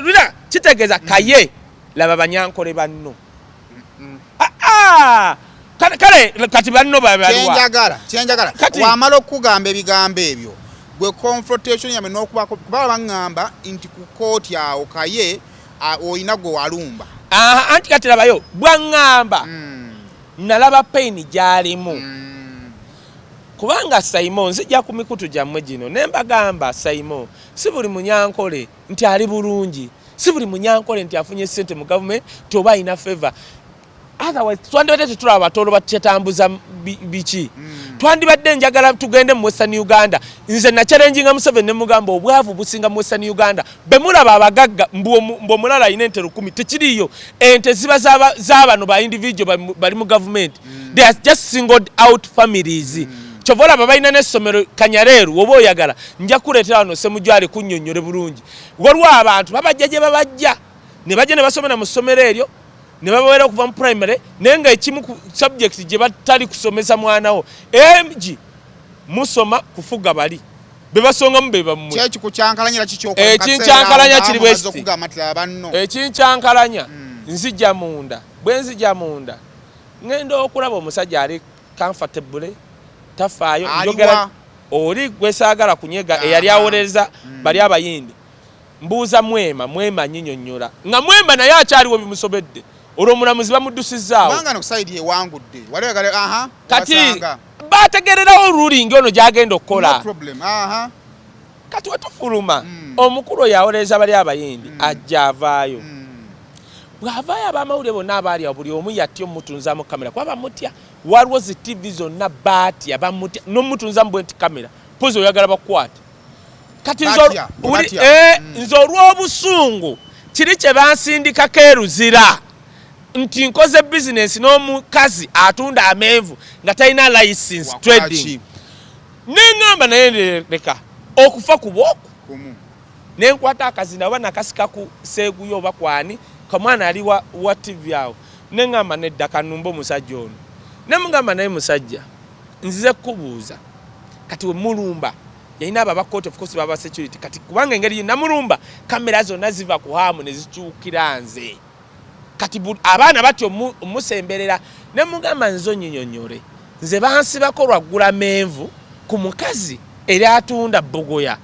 Lira kitegeeza, Kaye, laba banyankole banno. Ah, ah! Kale kati banno babalwa. Kyenjagala Kati- wamala okukugamba ebigambo ebyo. Gwe confrontation yamwe n'okubako, kuba baŋŋamba nti ku kooti awo Kaye olina gwe walumba. Aha, anti kati labayo bwaŋŋamba, nalaba pain gyalimu, kubanga Saimo, nzijja ku mikutu gyammwe gino ne mbagamba, Saimo, si buli munyankole nti ali bulungi, si buli munyankole nti afunye ssente mu gavumenti nti oba alina favor. Otherwise twandibadde tetulaba Batoolo bakyetambuza biki. Twandibadde njagala tugende mu Western Uganda. Nze nachallenginga Museveni ne mugamba obwavu businga mu Western Uganda. Bemulaba abagagga mbu omulala alina ente 1000, tekiriiyo. Ente ziba z'abano ba individual bali mu gavumenti. They are just singled out families. Kyova olaba balina n'essomero Kanyareeru. Oba oyagala nja kuleetera wano Semujju ali kunnyonnyole bulungi. Waliwo abantu babajja gye babajja ne bajja ne basomera mu ssomero eryo ne babaweera okuva mu primary, naye nga ekimu ku subject gye batali kusomesa mwana wo mg musoma kufuga, bali be basongamu be bammwe. Kyekikukyankalanyira? Ekinkyankalanya kiri bwe kiti. Okugamba nti laba banno. Ekinkyankalanya, nzija munda, bwe nzija munda ŋŋenda okulaba omusajja ali comfortable, tafaayo. Aliwa? Njogera oli gwe saagala kunyega eyali awolereza bali Abayindi. Mbuuza Mwema, Mwema nyinyonnyola nga Mwema naye akyaliwo bimusobedde, olwo omulamuzi bamuddusizaawo. Kubanga no side ewangudde wali oyagala, aha. Kati wasanga. Bategererawo ruling ono gyagenda okukola. No problem, aha. Kati wetufuluma, omukulu oyo awolereza bali Abayindi ajja avaayo. Bw'avaayo, abamawulire bonna abaali awo buli omu yatya omutunzamu kamera kuba bamutya. Waliwo zi TV zonna baatya, bamutya n'omutunzamu bwe nti kamera pozi oyagala bakukwate. Kati nze Batya, batya. Nze olw'obusungu kiri kye bansindikako eruzira nti nkoze bizinensi n'omukazi atunda amenvu nga talina license Wakola trading. ki? Neŋŋamba naye leka okufa kuba oku Kumu. Nenkwata akazina oba nakasika ku seeguyo oba kwani kamwana ali wa TV awo, neŋŋamba nedda, kanumba omusajja ono. Nemugamba naye musajja, nzize kukubuuza. Kati we mulumba yalina abo abakooti, of course baba security. Kati kubanga engeri namulumba, kamera zonna ziva ku Haamu ne zikyukira nze. Kati abaana batyo omusemberera, ne mugamba nze onyinyonyole, nze bansibako lwaggula menvu ku mukazi eri atunda bogoya,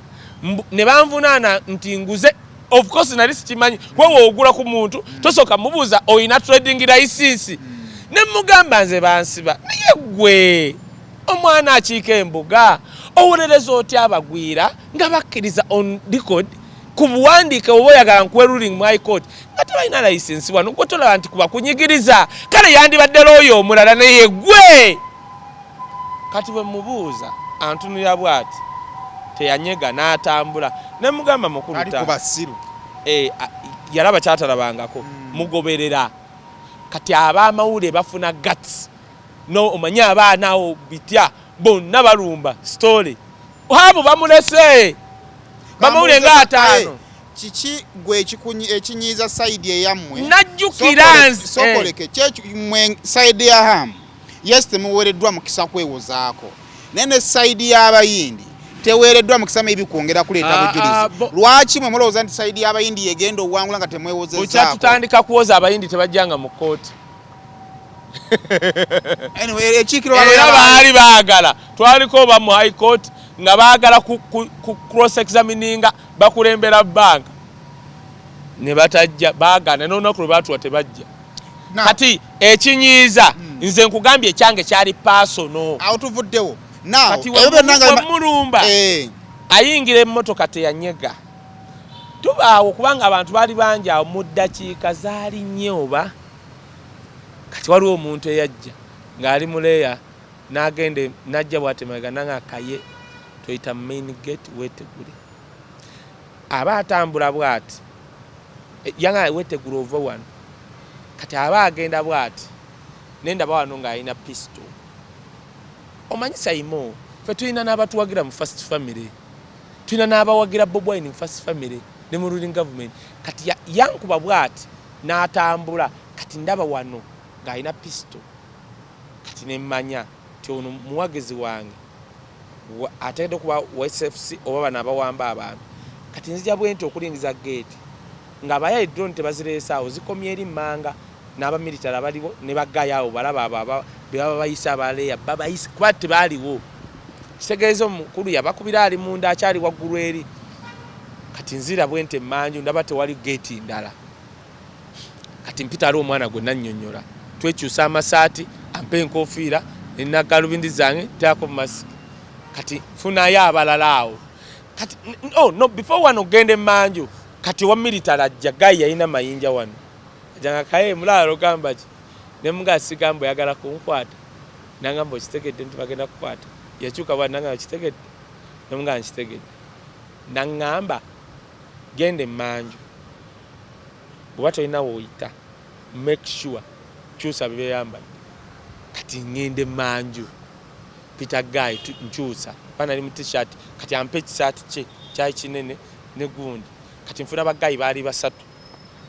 ne banvunaana nti nguze. Of course nali sikimanyi, wewe ogula ku muntu tosooka mubuuza oyina trading license. Ne mugamba nze bansiba, naye gwe omwana akiika embuga owolereza otya abagwira nga bakkiriza on record ku buwandiike, oba oyagala nkuwe ruling mu High Court, nga tebalina license wano? Gwe tolaba nti kuba kunyigiriza? Kale yandibadde looyo omulala, naye gwe. Kati bwe mubuuza antunulira bw'ati, teyanyega n'atambula. Ne mugamba mukulu Ali ta ku basiru. Yalaba kyatalabangako. Mugoberera. Kati abamawulire bafuna guts, no omanyi abaana awo bitya, bonna balumba story abo bamulese bamawulire nga 50. Kiki gwe ekinyiiza side eyammwe? Najjukira nze Sokoleke mwe side ya Ham, yes, temuweereddwa mukisa kwewozaako, naye ne side y'Abayindi teweereddwa mukisa maybe kwongera kuleeta Ah, ah, bujulizi. Lwaki mwe mulowooza nti side y'Abayindi yegenda owangula nga temwewozezaako? Okyatutandika kuwoza Abayindi tebajjanga mu kooti. Anyway, ekiikiro Era baali baagala twaliko oba mu High Court nga baagala ku cross examininga bakulembera banka ne batajja, baagaana n'olunaku lwe baatuwa tebajja. Kati ekinyiiza, nze nkugambye ekyange kyali personal. Awo tuvuddewo. Now, Kati ebyo byonna wemulumba ayingira emmotoka, teyanyega. Tubaawo kubanga abantu baali bangi awo mu ddakiika zaali nnyo oba. Kati waliwo omuntu eyajja ng'ali muleeya n'agenda n'ajja bw'ati emabega nanga Kaye toyita mu main gate, weetegule. Aba atambula bw'ati, yanga weetegule ova wano. Kati aba agenda bw'ati, nendaba wano ng'alina pistol. Omanyi Saimo, ffe tulina n'abatuwagira mu first family, tulina n'abawagira Bobi Wine mu first family ne mu ruling government. Kati yankuba bw'ati n'atambula. Kati ndaba wano ng'alina pistol. Kati nemmanya nti ono muwagizi wange ateekeddwa okuba wa SFC oba bano abawamba abantu. Kati nzija bwe nti okulingiza geeti ng'abayayi drone tebazireese awo, zikomye eri mmanga n'abamilitary abaliwo ne bagayo awo balaba abo be baba bayise abaleeya babayise kuba tebaaliwo. Kitegeeza omukulu yabakubira ali munda, akyali waggulu eri. Kati nzira bwente emmanju, ndaba tewali geeti ndala. Kati mpita ali omwana gwe nannyonnyola, twekyusa amasaati, ampa enkofiira nagalubindi zange, nteako masiki. Kati nfunayo abalala awo. Kati oh, no, before wano ogenda emmanju, kati owa military ajja, guy yalina mayinja wano, ajanga kaye mulaalo gamba ki nemuga sigamba oyagala kunkwata, nangamba okitegedde nti bagenda kukwata. Yakyuka bwa nangamba okitegedde, nemuga nkitegedde. Naŋŋamba genda emmanju, bw'oba tolina w'oyita, make sure kyusa byeyambadde. Kati ŋŋenda emmanju, Peter Guy, nkyusa kuba nali mu T-shirt. Kati ampa ekisaati kye kyali kinene ne gundi. Kati nfuna ba guy baali basatu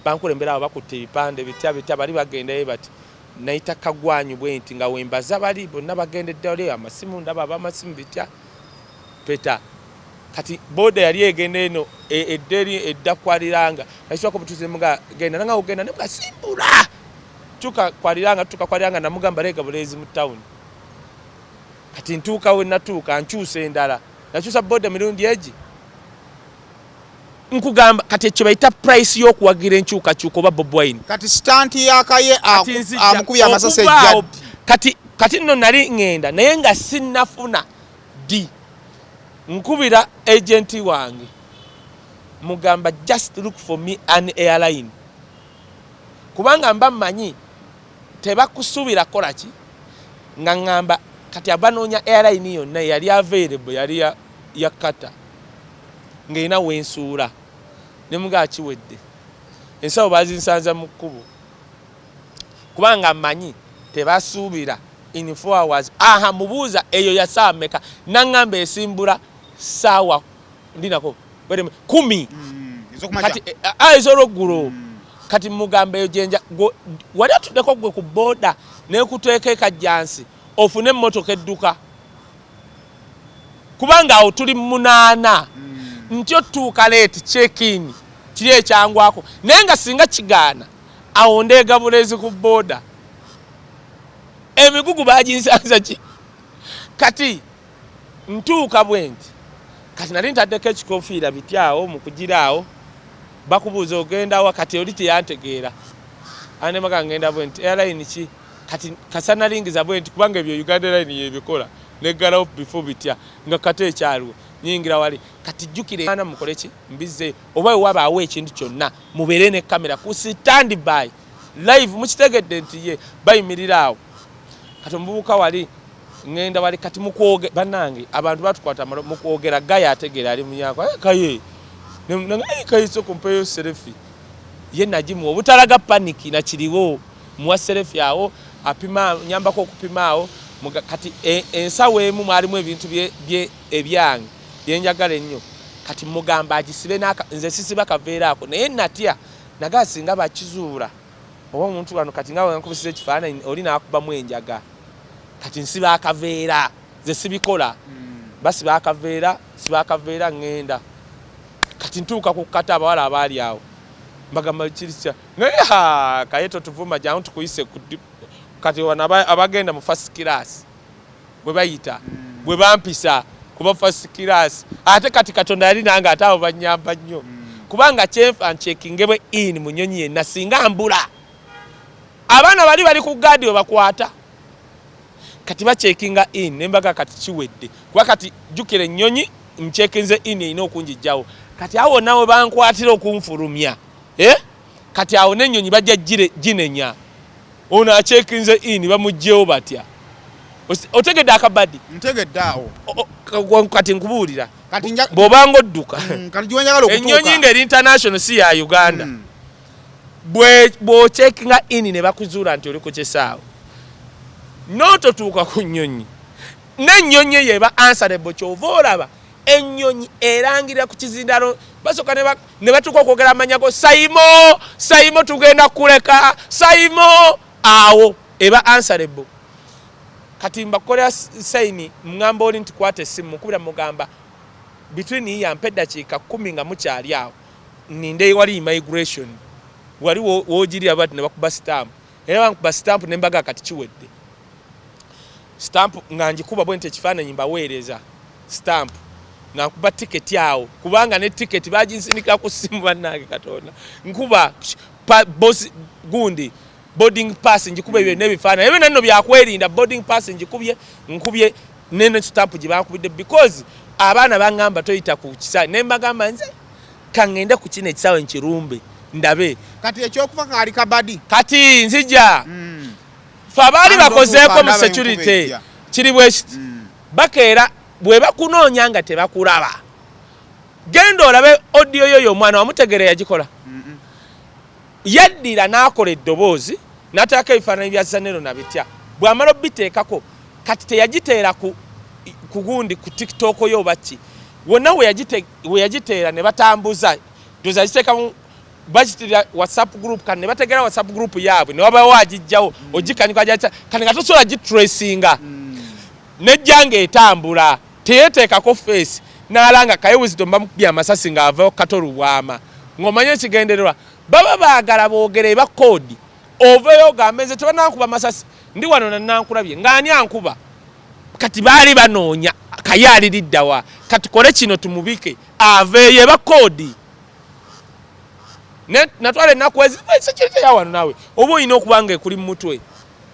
bankulembera awo, bakutte ebipande bitya bitya, bali bagendayo bati nayita kagwanyu bwe nti nga wembaza bali bonna bagendedde wali amasimu, ndaba abamasimu bitya peta. Kati boda yali egenda eno edda eri edda kwaliranga nakiswako butuzi muga genda nanga ogenda ne simbula tuka kwaliranga, tuka kwaliranga, namugamba leega buleezi mu town. Kati ntuuka we natuuka, nkyusa endala, nakyusa boda mirundi egi nkugamba. Kati ekyo bayita price y'okuwagira enkyukakyuka oba Bobi Wine. Kati stunt yakaye Kati nzija amukubye amasasi okuvaawo. Ejjaddi. Kati nno nali ŋŋenda naye nga sinnafuna ddi nkubira agent wange, mugamba just look for me an airline, kubanga mba mmanyi tebakusuubira kukola ki. Nga ŋŋamba kati abanoonya airline yonna eyali available yali ya Qatar ng'erina wensuula, ne mugaa kiwedde, ensawo bazinsanza mu kkubo, kubanga mmanyi tebasuubira in 4 hours. Aha, mubuuza eyo ya saawa mmeka? Naŋŋamba esimbula saawa ndinako wait a minute, 10. Ez'okumakya. Kati ez'olweggulo. Kati mugamba eyo gyenja wali atuddeko gwe ku booda nekuteeka ekajjansi ofune emmotoka edduka, kubanga awo tuli munaana nti otuuka late check-in kiri ekyangwako, naye nga singa kigaana awo ndeega buleezi ku booda, emigugu baginsanza ki. Kati ntuuka bwe nti kati nali ntaddeko ekikofiira bityawo mu kugira awo bakubuuza ogendawa. Kati oli teyantegeera, anemaga ngenda bwe nti airline ki. Kati kasanalingiza bwe nti kubanga ebyo Uganda Airline yebikola neggalawo before bitya nga kate ekyaliwo nyingira wali. Kati jjukire ana mukole ki mbizzeeyo oba wewabaawo ekintu kyonna mubeere ne kamera ku stand by live, mukitegedde nti ye bayimirira awo. Kati omuvubuka wali ŋŋenda wali kati mukwoge bannange abantu batukwata amalo mukwogera gaya ategeera ali munyako. "Eh, kaye kaye soko mpeyo selfie." Ye nagimuwa obutalaga panic nakiriwo, muwa selfie awo apima nyambako okupima awo. Kati ensawo emu mwalimu ebintu ebyange byenjagala ennyo. Kati mugamba agisibe nze sisiba kaveera ako, naye natya nagaa singa bakizuula oba omuntu wano kati nga wenkubisiza ekifaananyi oli n'akubamu enjaga. Kati nsiba akaveera, nze sibikola, basiba akaveera, siba akaveera ŋŋenda. Kati ntuuka ku kata abawala abaali awo mbagamba kirisya naye ha kaye totuvuma jangu tukuyise ku kati wano abagenda mu first class bwe bayita bwe bampisa kuba first class. Ate kati Katonda yali nange, ate abo banyamba nnyo kubanga kyenfa nchekingebwe in mu nyonyi yenna singa mbula abaana bali bali ku gaadi we bakwata. Kati bachekinga in nembaga kati kiwedde, kuba kati jjukira ennyonyi nchekinze in erina okunjijjawo. Kati awo nawe bankwatira okunfulumya, eh? Kati awo n'ennyonyi bajja ginenya ono achekinze in bamugjewo batya? Otegedde akabadi? Ntegedde awo. Kati nkubuulira Kati nja bw'obanga odduka Kati gyewenjagala ennyonyi okutuuka ng'eri international si ya Uganda, bw'ochekinga in ne bakuzuula nti oli ku kisaawe n'ototuuka ku nnyonyi, n'ennyonyi eyo eba answerable. Kyova olaba ennyonyi erangirira ku kizindalo, basooka ne batuuka okwogera amanya go Saimo, Saimo tugenda kuleka Saimo, awo eba answerable. Kati mbakolera sayini, ŋŋamba oli nti kwata essimu mukubira, mugamba between here mpa eddakiika 10 nga mukyali awo ninde wali immigration wali woogirira bati ne bakuba stamp, era bankuba stamp ne mbaga kati kiwedde. Stamp nga ngikuba bwe nti ekifaananyi mbaweereza. Stamp nga nkuba tiketi awo, kubanga ne tiketi baginsindikira ku ssimu. Bannange, Katonda, nkuba boss gundi boarding pass, njikuba ebyo n'ebifaananyi ebyo nanno byakwerinda. Boarding pass njikubye, nkubye nene stamp gye bankubidde, because abaana baŋŋamba toyita ku kisaawe, ne mbagamba nze kaŋŋende ku kino ekisaawe nkirumbe ndabe. Kati ekyokufa kaali kabadi. Kati nzija. Fe abaali Andi bakozeeko otuuka mu ndaba enkuba security, ejja. kiri bwe kiti: bakeera bwe bakunoonya nga tebakulaba, genda olabe audio yoyo omwana wamutegeera yagikola. Yaddira n'akola eddoboozi n'ateekako ebifaananyi bya Zanero na bitya. Bw'amala obiteekako, kati teyagiteera ku gundi, ku TikTok yo oba ki wonna we yagiteera, ne batambuza ndoza agiteekamu, bagitirira WhatsApp group. Kati ne bategera WhatsApp group yaabwe, ne wabawo agijjawo ogikanyuka gyakya. Kati nga tosobola gitracinga, nejja ng'etambula, teyeteekako face, n'alanga Kaye Wisdom bamukubye amasasi ng'ava Kato Lubwama, ng'omanye ekigendererwa baba baagala boogere eba koodi oveeyo ogambe nze tebanankuba masasi, ndi wano nanankulabye ng'ani ankuba. Kati baali banoonya Kaye aliriddawa, katukole kino tumubike aveeyo, eba koodi. Natwala ennaku ezi security yawano, naawe oba olina okuba nga ekuli mu mutwe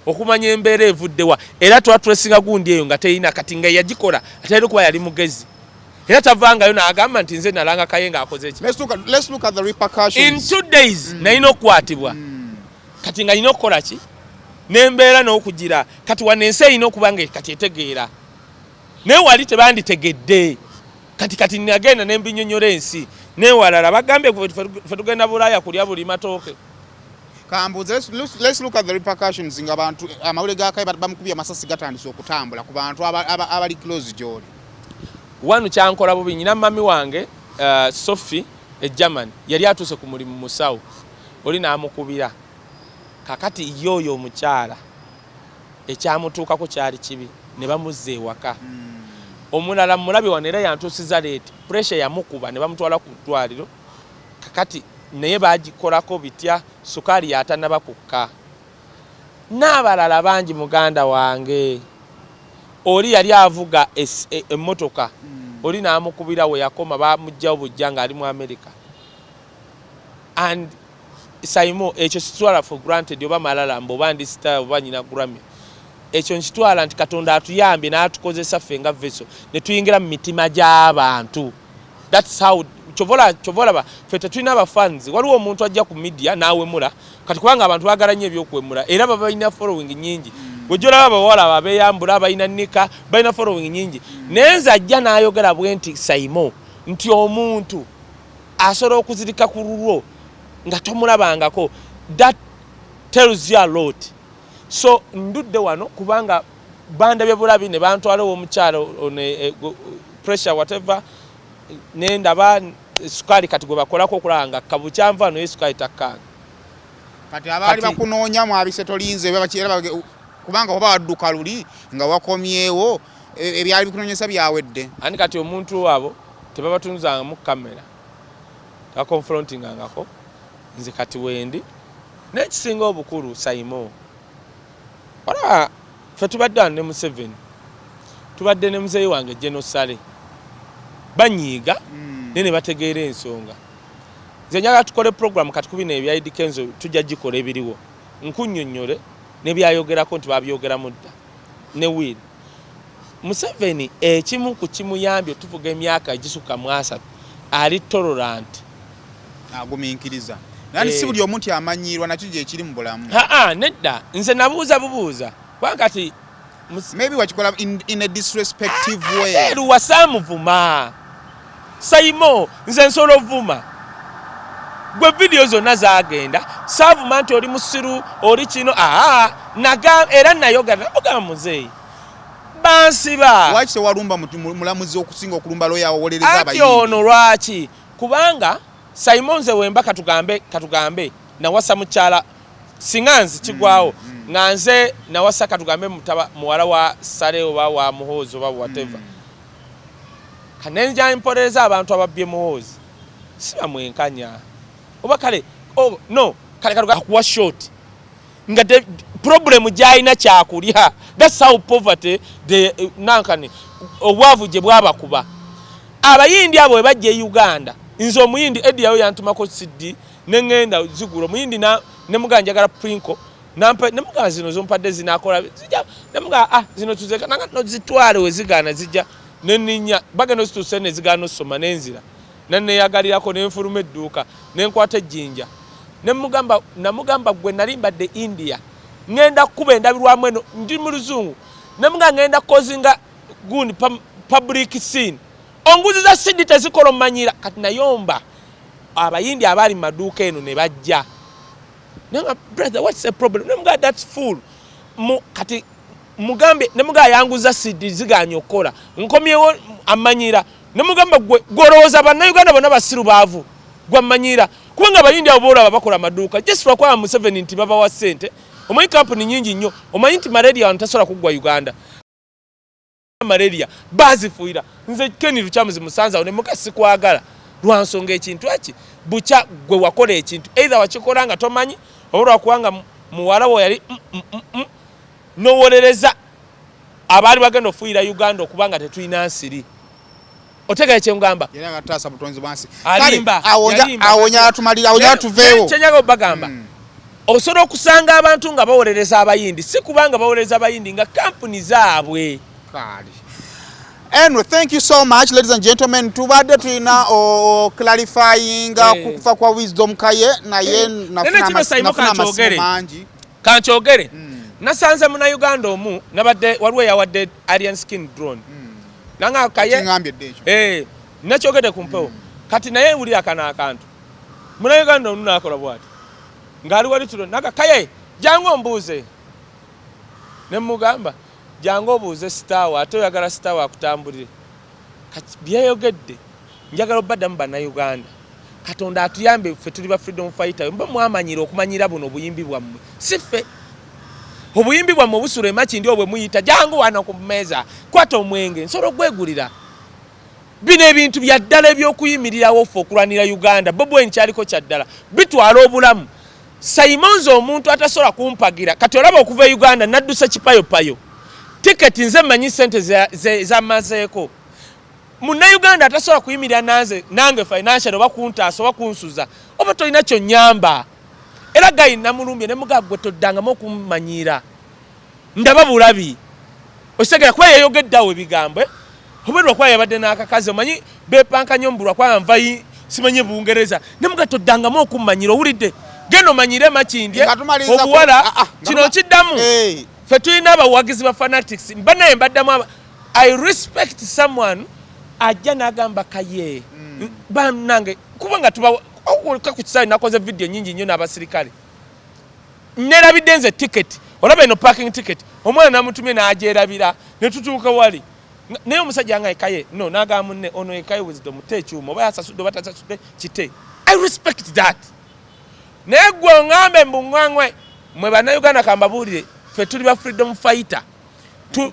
okumanya embeera evuddewa. Era twatwesinga gundi eyo nga terina. Kati nga yagikola atalina okuba yali mugezi, era tavangayo n'agamba nti nze nalanga Kaye ng'akoze ki. Let's look at the In repercussions. 2 days nalina okukwatibwa. Kati nga nina okukola ki nembeera n'okugira kati wano ensi erina okuba nga kati etegeera, naye wali tebanditegedde. Kati nagenda nembinyonyola ensi newalala bagambye fe tugenda Bulaaya kulya buli matooke. Kambuuze, let's look at the repercussions nga abantu amawulire ga Kaye bamukubye amasasi gatandise okutambula ku bantu abali close gy'oli. Wano kyankola bubi. Nyina mami wange Sophie e Germany yali atuuse ku mulimu musawo, oli n'amukubira. Kakati ye oyo omukyala ekyamutuukako kyali kibi, ne bamuzza ewaka. Omulala mulabi wano era yantuusiza late, pressure yamukuba ne bamutwala ku ddwaliro. Kakati naye bagikolako bitya, sukaali yatanaba kukka, n'abalala bangi. Muganda wange oli yali avuga emmotoka, oli n'amukubira we yakoma, bamugjawo bujja ng'ali mu America. And Saimo, ekyo kitwala for granted oba malala mbu oba ndi star oba nyina Grammy. Ekyo nkitwala nti Katonda atuyambye n'atukozesa ffe nga vessel ne tuyingira mu mitima gy'abantu. That's how kyova olaba ffe tetulina abafans. Waliwo omuntu ajja ku media n'awemula kati, kubanga abantu baagala nnyo ebyokuwemula, era baba balina following nyingi. Wejja olaba abawala abo abeeyambula balina nika, balina following nyingi. Naye nze ajja n'ayogera bwe nti, Saimo, nti omuntu asobola okuzirika ku lulwo nga tomulabangako, that tells you a lot. So ndudde wano kubanga bandabye bulabi ne bantwala ow'omukyalo ono, pressure whatever, nendaba sukaali kati gwe bakolako okulaba nga kabukyanva naye sukaali takkanga. Kati abaali bakunoonya mwabise tolinze era kubanga oba wadduka luli nga wakomyewo, ebyali bikunoonyesa byawedde. Ani kati omuntu abo tebabatunuzangamu kamera, tebaconfrontingangako nze kati wendi. Naye ekisinga obukulu, Saimo, olaba ffe tubadde wano ne Museveni, tubadde ne muzeeyi wange General Saleh, banyiiga naye ne bategeera ensonga. Nze njagala tukole program kati ku bino ebya Eddy Kenzo, tujja gikola ebiriwo nkunnyonnyole nebyayogerako nti babyogeramu dda ne will Museveni. Ekimu ku kimuyambye tuvuga emyaka egisukka mu 30, ali tolerant. Agumiikiriza nani si buli omu nti amanyiirwa nakyo gyekiri mu bulamu. Aa, nedda, nze nabuuza bubuuza kubanga kati Maybe wakikola in a disrespective way. Eruwa saamuvuma, Saimo. Nze nsobola ovuma gwe, vidiyo zonna zagenda, saavuma nti oli musiru oli kino. Aa, naga era nayogera namugamba muzeeyi bansiba. Lwaki tewalumba mulamuzi okusinga okulumba lawyer awolereza Anti abayimbi? Ono lwaki? Kubanga Saimo, nze wemba katugambe nawasa mukyala, singa nze kigwawo nga nze nawasa katugambe muwala wa Sale oba wa Muhoozi oba whatever, kanenja mpolereza abantu ababbye Muhoozi, siba mwenkanya oba kale, oh, no, kale katugambe akuwa shot nga Problem gyalina kyakulya. That's how poverty the nankani obwavu gye bwabakuba. Abayindi abo bwe bajja e Uganda, nze omuyindi Edi yawe yantumako CD, neŋŋenda zigula. Omuyindi nemugamba njagala Princo, nampa, nemugamba zino zompadde zinakola zijja, nemugamba ah, zino tuzeka nanga nozitwale, wezigaana zijja neninya bagenda ozituuse nezigaana osoma, nenzira neneyagalirako, nenfuluma edduuka, nenkwata ejjinja, nemugamba, namugamba gwe nali mbadde India, ŋŋenda kukuba endabirwamu eno, ndi mu luzungu, nemugamba ŋŋenda kukozinga gundi public scene, onguzi za CD tezikola omanyira. Kati nayomba abayindi abaali mu maduuka eno ne bajja, nanga brother, what's the problem? Nemugamba that's fool. Kati mugambe, nemugamba yanguza CD ziganye okukola, nkomyewo amanyira, nemugamba gwe gwolowooza bannayuganda bonna basiru baavu, gwamanyira kubanga abayindi abo boolaba bakola amaduuka just lwakwaba Museveni nti babawa ssente. Omanyi kampuni nyingi nnyo, omanyi nti malaria wano tasobola kuggwa Uganda, malaria bazifuuyira. Nze Ken Lukyamuzi musanze awo nemuga sikwagala lwansonga ekintu eki bukya gwe wakola ekintu, either wakikola nga tomanyi oba lwakubanga muwala wo yali nowolereza abaali bagenda ofuuyira Uganda okuba nga tetulina nsiri. Otegere kyengamba? Yali agataasa butonzi bwansi. Alimba. Yalimba. Awo njala tumalira, awo njala tuveewo. Kyenjaga obagamba, osobola okusanga abantu nga bawolereza abayindi, si kubanga bawolereza abayindi nga kampuni zaabwe. Kale. Anyway, thank you so much, ladies and gentlemen. Tubadde tulina o clarifyinga ku kufa kwa Wisdom Kaye, naye Nene kino Saimo nafuna amasimu kankyogere. mangi. Kankyogere, nasanze Munauganda omu, nabadde waliwo eyawadde Alien Skin drone, nanga Kaye. Kiŋŋambye dde ekyo. Eh, nakyogedde ku mpewo. Kati naye wulira kano akantu, Munauganda onu nakola bwati ng'ali wali tulo, naga Kaye jangu ombuuze, ne mugamba jangu obuuze sitaawo, ate oyagala sitaawo akutambulire. Kati byeyogedde njagala obaddamu. Bannayuganda, Katonda atuyambe, ffe tuli ba freedom fighter. Mba mwamanyira okumanyira buno obuyimbi bwammwe, si ffe. Obuyimbi bwammwe busula emakindi obwe muyita jangu wano ku mmeeza kwata omwenge, nsobola ogwegulira. Bino ebintu bya ddala ebyokuyimirirawo ffe okulwanira Uganda. Bobi Wine kyaliko kya ddala, bitwala obulamu. Simonze omuntu atasobola kumpagira. Kati olaba okuva e Uganda nadduse kipayopayo, tiketi nze mmanyi sente zamazeeko. Munnayuganda atasobola kuyimirira nanze nange financial oba kuntaasa oba kunsuza oba tolina kyonyamba. Era gayi namulumbye ne mugaa gwe toddangamu okummanyiira, ndaba bulabi okitegera, kuba yeyogeddeawo ebigambo, eh? Oba lwakuba yabadde n'akakazi, omanyi bepanka nnyo mbu lwakuba nva simanyi Bungereza, ne muga toddangamu okummanyira, owulidde? Genda omanyire Makindye. Nga tumaliriza Obuwala nga kino kiddamu. Ffe tulina abawagizi ba fanatics banaye mbaddamu I respect someone ajja n'agamba Kaye bannange, kubanga tuba ku kisaawe nakoze video nyingi nnyo n'abasirikale. Nerabidde nze ticket, olaba eno parking ticket, omwana namutumye n'agyerabira ne tutuuka wali. Naye omusajja nga ekaye no n'agamba munne ono ekaye Wisdom te ekyuma oba yasasudde oba tasasudde kite. I respect that. Naye gwe oŋŋambe mbu ŋŋwaŋwe mwe Bannayuganda, kambabuulire, ffe tuli ba freedom fighter.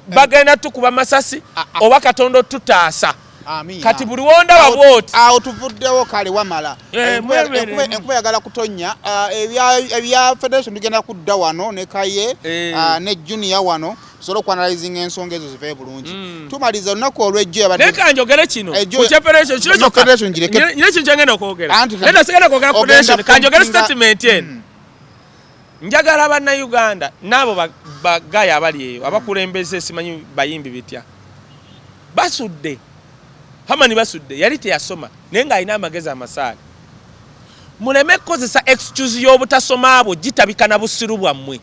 Bagenda tukuba masasi oba Katonda otutaasa. Amiina. Kati buli wondaba bwoti. Awo tuvuddewo, kale wamala. Mweberemu. Enkuba yagala kutonnya. Ebya federation tugenda kudda wano ne Kaye ne Junior wano tusobole okuanalyzinga ensonga ezo zive bulungi. Tumaliza olunaku olw'ejjo yabadde Naye kanjogere kino Ejjo ku kya federation kino No, kyokka. federation ngireke. Nyina ekintu kyengenda okwogera. Anti Naye sigenda kwogera ku ogenda federation, kanjogere statement eno. Njagala Bannayuganda n'abo bagaya abali eyo abakulembeze, simanyi bayimbi bitya, basudde Hamani, basudde yali teyasoma naye ng'alina amagezi amasaale. Muleme kukozesa excuse y'obutasoma bwo gitabika na busiru bwammwe.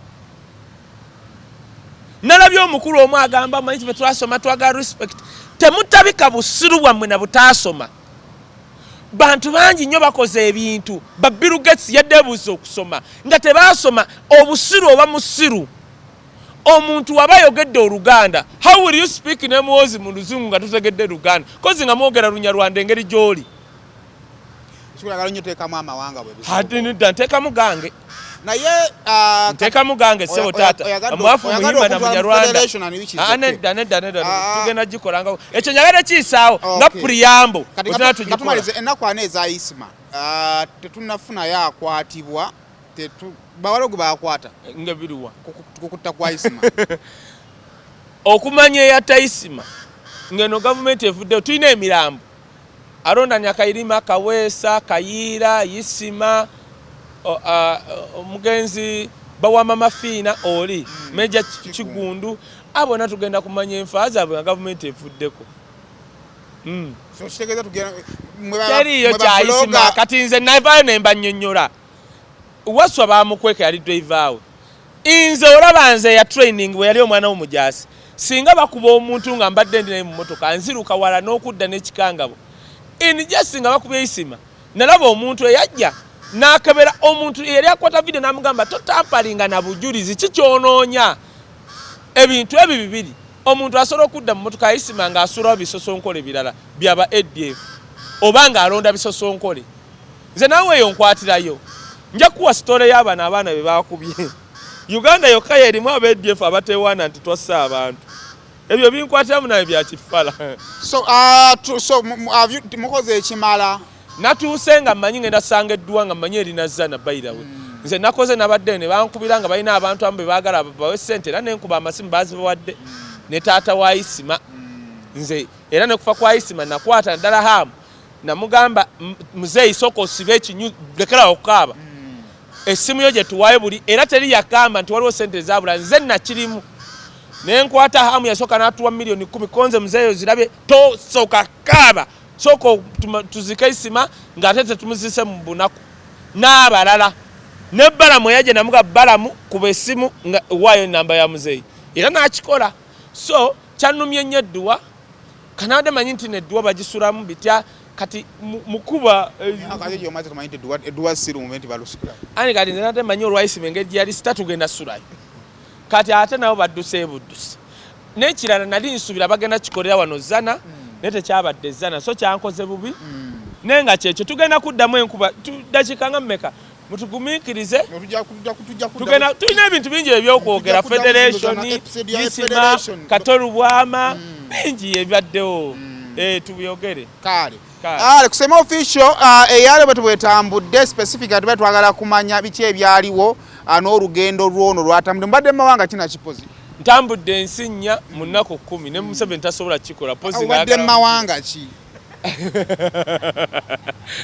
Nalabye omukulu omu agamba manyi kife twasoma twagala respect. Temutabika busiru bwammwe na butaasoma. Bantu bangi nnyo bakoze ebintu, ba Bill Gates yadde ebuuza okusoma nga tebaasoma. Obusiru oba musiru omuntu waba ayogedde Oluganda, how will you speak ne Muwozi mu luzungu nga tutegedde Luganda, kozi nga mwogera Lunyarwanda engeri gy'oli? Kikulagala nnyo teekamu amawanga bwe buzibu. Ate nedda, nteekamu gange. Naye Nteekamu gange ssebo. Taata mwafu oyagadde muhimba na okutwala mu Munyarwanda. federation and which is Ah, okay. nedda, nedda, nedda. Tugenda gikolanga ekyo, njagala kiyisaawo nga preamble. Kati Otuna nga tugikola. tumaliza, ennaku ana eza Isima, tetunnafunayo akwatibwa. Bawala gwe bakwata Nga biruwa? Kukutta kwa Isima. Okumanya eyatta Isima, ngeno gavumenti evuddeyo, tulina emirambo: Aronda Nyakairima, Kaweesa, Kayiira, Isima, omugenzi Bawama Mafiina, oli Meja Kigundu. Abona tugenda kumanya enfa zaabwe nga gavumenti evuddeko. So kitegeeza tugenda Teriiyo mwe ba kya Isima. Kati nze navaayo ne mbannyonnyola. Waswa bamukweka, yali driver we. Nze olaba nze ya training bwe yali omwana w'omujaasi, singa bakuba omuntu nga mbadde ndi naye mu motoka, nziruka wala n'okudda n'ekikangabo. In just nga bakubye Isima, nalaba omuntu eyajja n'akebera omuntu eyali akwata video, n'amugamba, "Totampalinga na bujulizi, kikyonoonya ebintu ebyo bibiri." Omuntu asobola okudda mu motoka ya Isima ng'asuulawo bisosonkole birala byaba ADF oba ng'alonda bisosonkole. Nze naawe eyo nkwatirayo, nja kuwa story y'abano abaana be bakubye. Uganda yokka yerimu aba ADF abatewaana nti twasse abantu. Ebyo binkwatiramu naye bya kifala. So, so have you mukoze ekimala? Natuuse nga mmanyi ngenda sanga edduwa, nga mmanyi erina Zana. Bayirawe nze nakoze, nabadde ne bankubira nga balina abantu abamu be baagala bawe ssente, era nenkuba amasimu, bazibawadde ne taata wa Isima. Nze era nekufa kwa Isima nakwata naddala Hamu, namugamba, "Muzeeyi, sooka osibe ekinyu, lekerawo okukaaba, essimu yo gye tuwaayo buli." Era teri yakamba nti waliwo sente ezabula. Nze nakirimu nenkwata Hamu, yasooka n'atuwa miliyoni 10. Konze muzeeyo zirabye, tosooka kaaba, sooka tuzike Isima ng'ate tetumuzise mu bunaku n'abalala. Ne Balamu eyajja, namuga, "Balamu, kuba essimu nga waayo enamba ya muzeeyi," era n'akikola. So kyannumye nnyo edduwa. Kanabadde manyi nti nedduwa bagisulamu bitya kati mukuba Akajo gyomaze tumanyi nti edduwa sirumbe nti balusula. Ani kati nze nate manyi olwayisima engeri gye yali sita tugenda sulayo. Kati ate nabo badduse buddusi. N'ekirala, nali nsuubira bagenda kikolera wano Zana, naye tekyabadde Zana, so kyankoze bubi. Naye nga kyekyo, tugenda kuddamu enkuba dakiika nga mmeka, mutugumiikirize. Tugenda, tulina ebintu bingi ebyokwogera. Tujja kuddamu Federation, zino episode ya Isima, Federation. Katolubwama, bingi ebibaddewo. Tubyogere. Kale. Kale. Ale kusema official, eyale bwe tubwetambudde specific, ate twagala kumanya biki ebyaliwo, n'olugendo lwono lwatambudde. Mbadde mu mawanga kina kipozi? Ntambudde ensi nnya mu nnaku 10, ne Museveni tasobola kukikola. Pozi Obadde mu mawanga ki?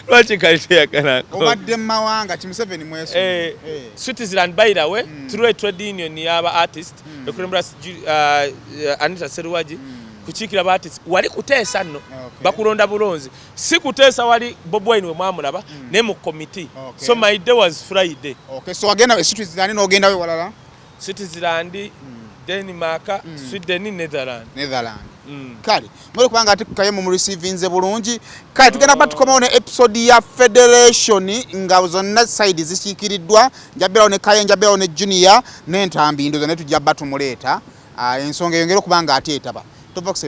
Lwaki kali teyagala? Obadde mu mawanga ki, Museveni mwesu? Switzerland, by the way, through a trade union y'aba artist ekulembera Anita Seruwaji, kukiikira ba artist. Wali kuteesa nno. Bakulonda bulonzi, si kuteesa wali Bobi Wine we mwamulaba naye mu committee. So my day was Friday. Okay, so wagenda e Switzerland n'ogendayo walala? Switzerland, Denmark, Sweden, Netherland. Netherland. Mm. Kale mwere kubanga ate kaye mu receivinze bulungi. Kale tugenda kuba tukomawo ne episode ya federation nga zonna side zikiikiriddwa. Njabeerawo ne Kaye, njabeerawo ne Junior n'Entambi, ndoza naye tujja bba tumuleeta. Ensonga eyongere okuba nga ate etaba tova kusema.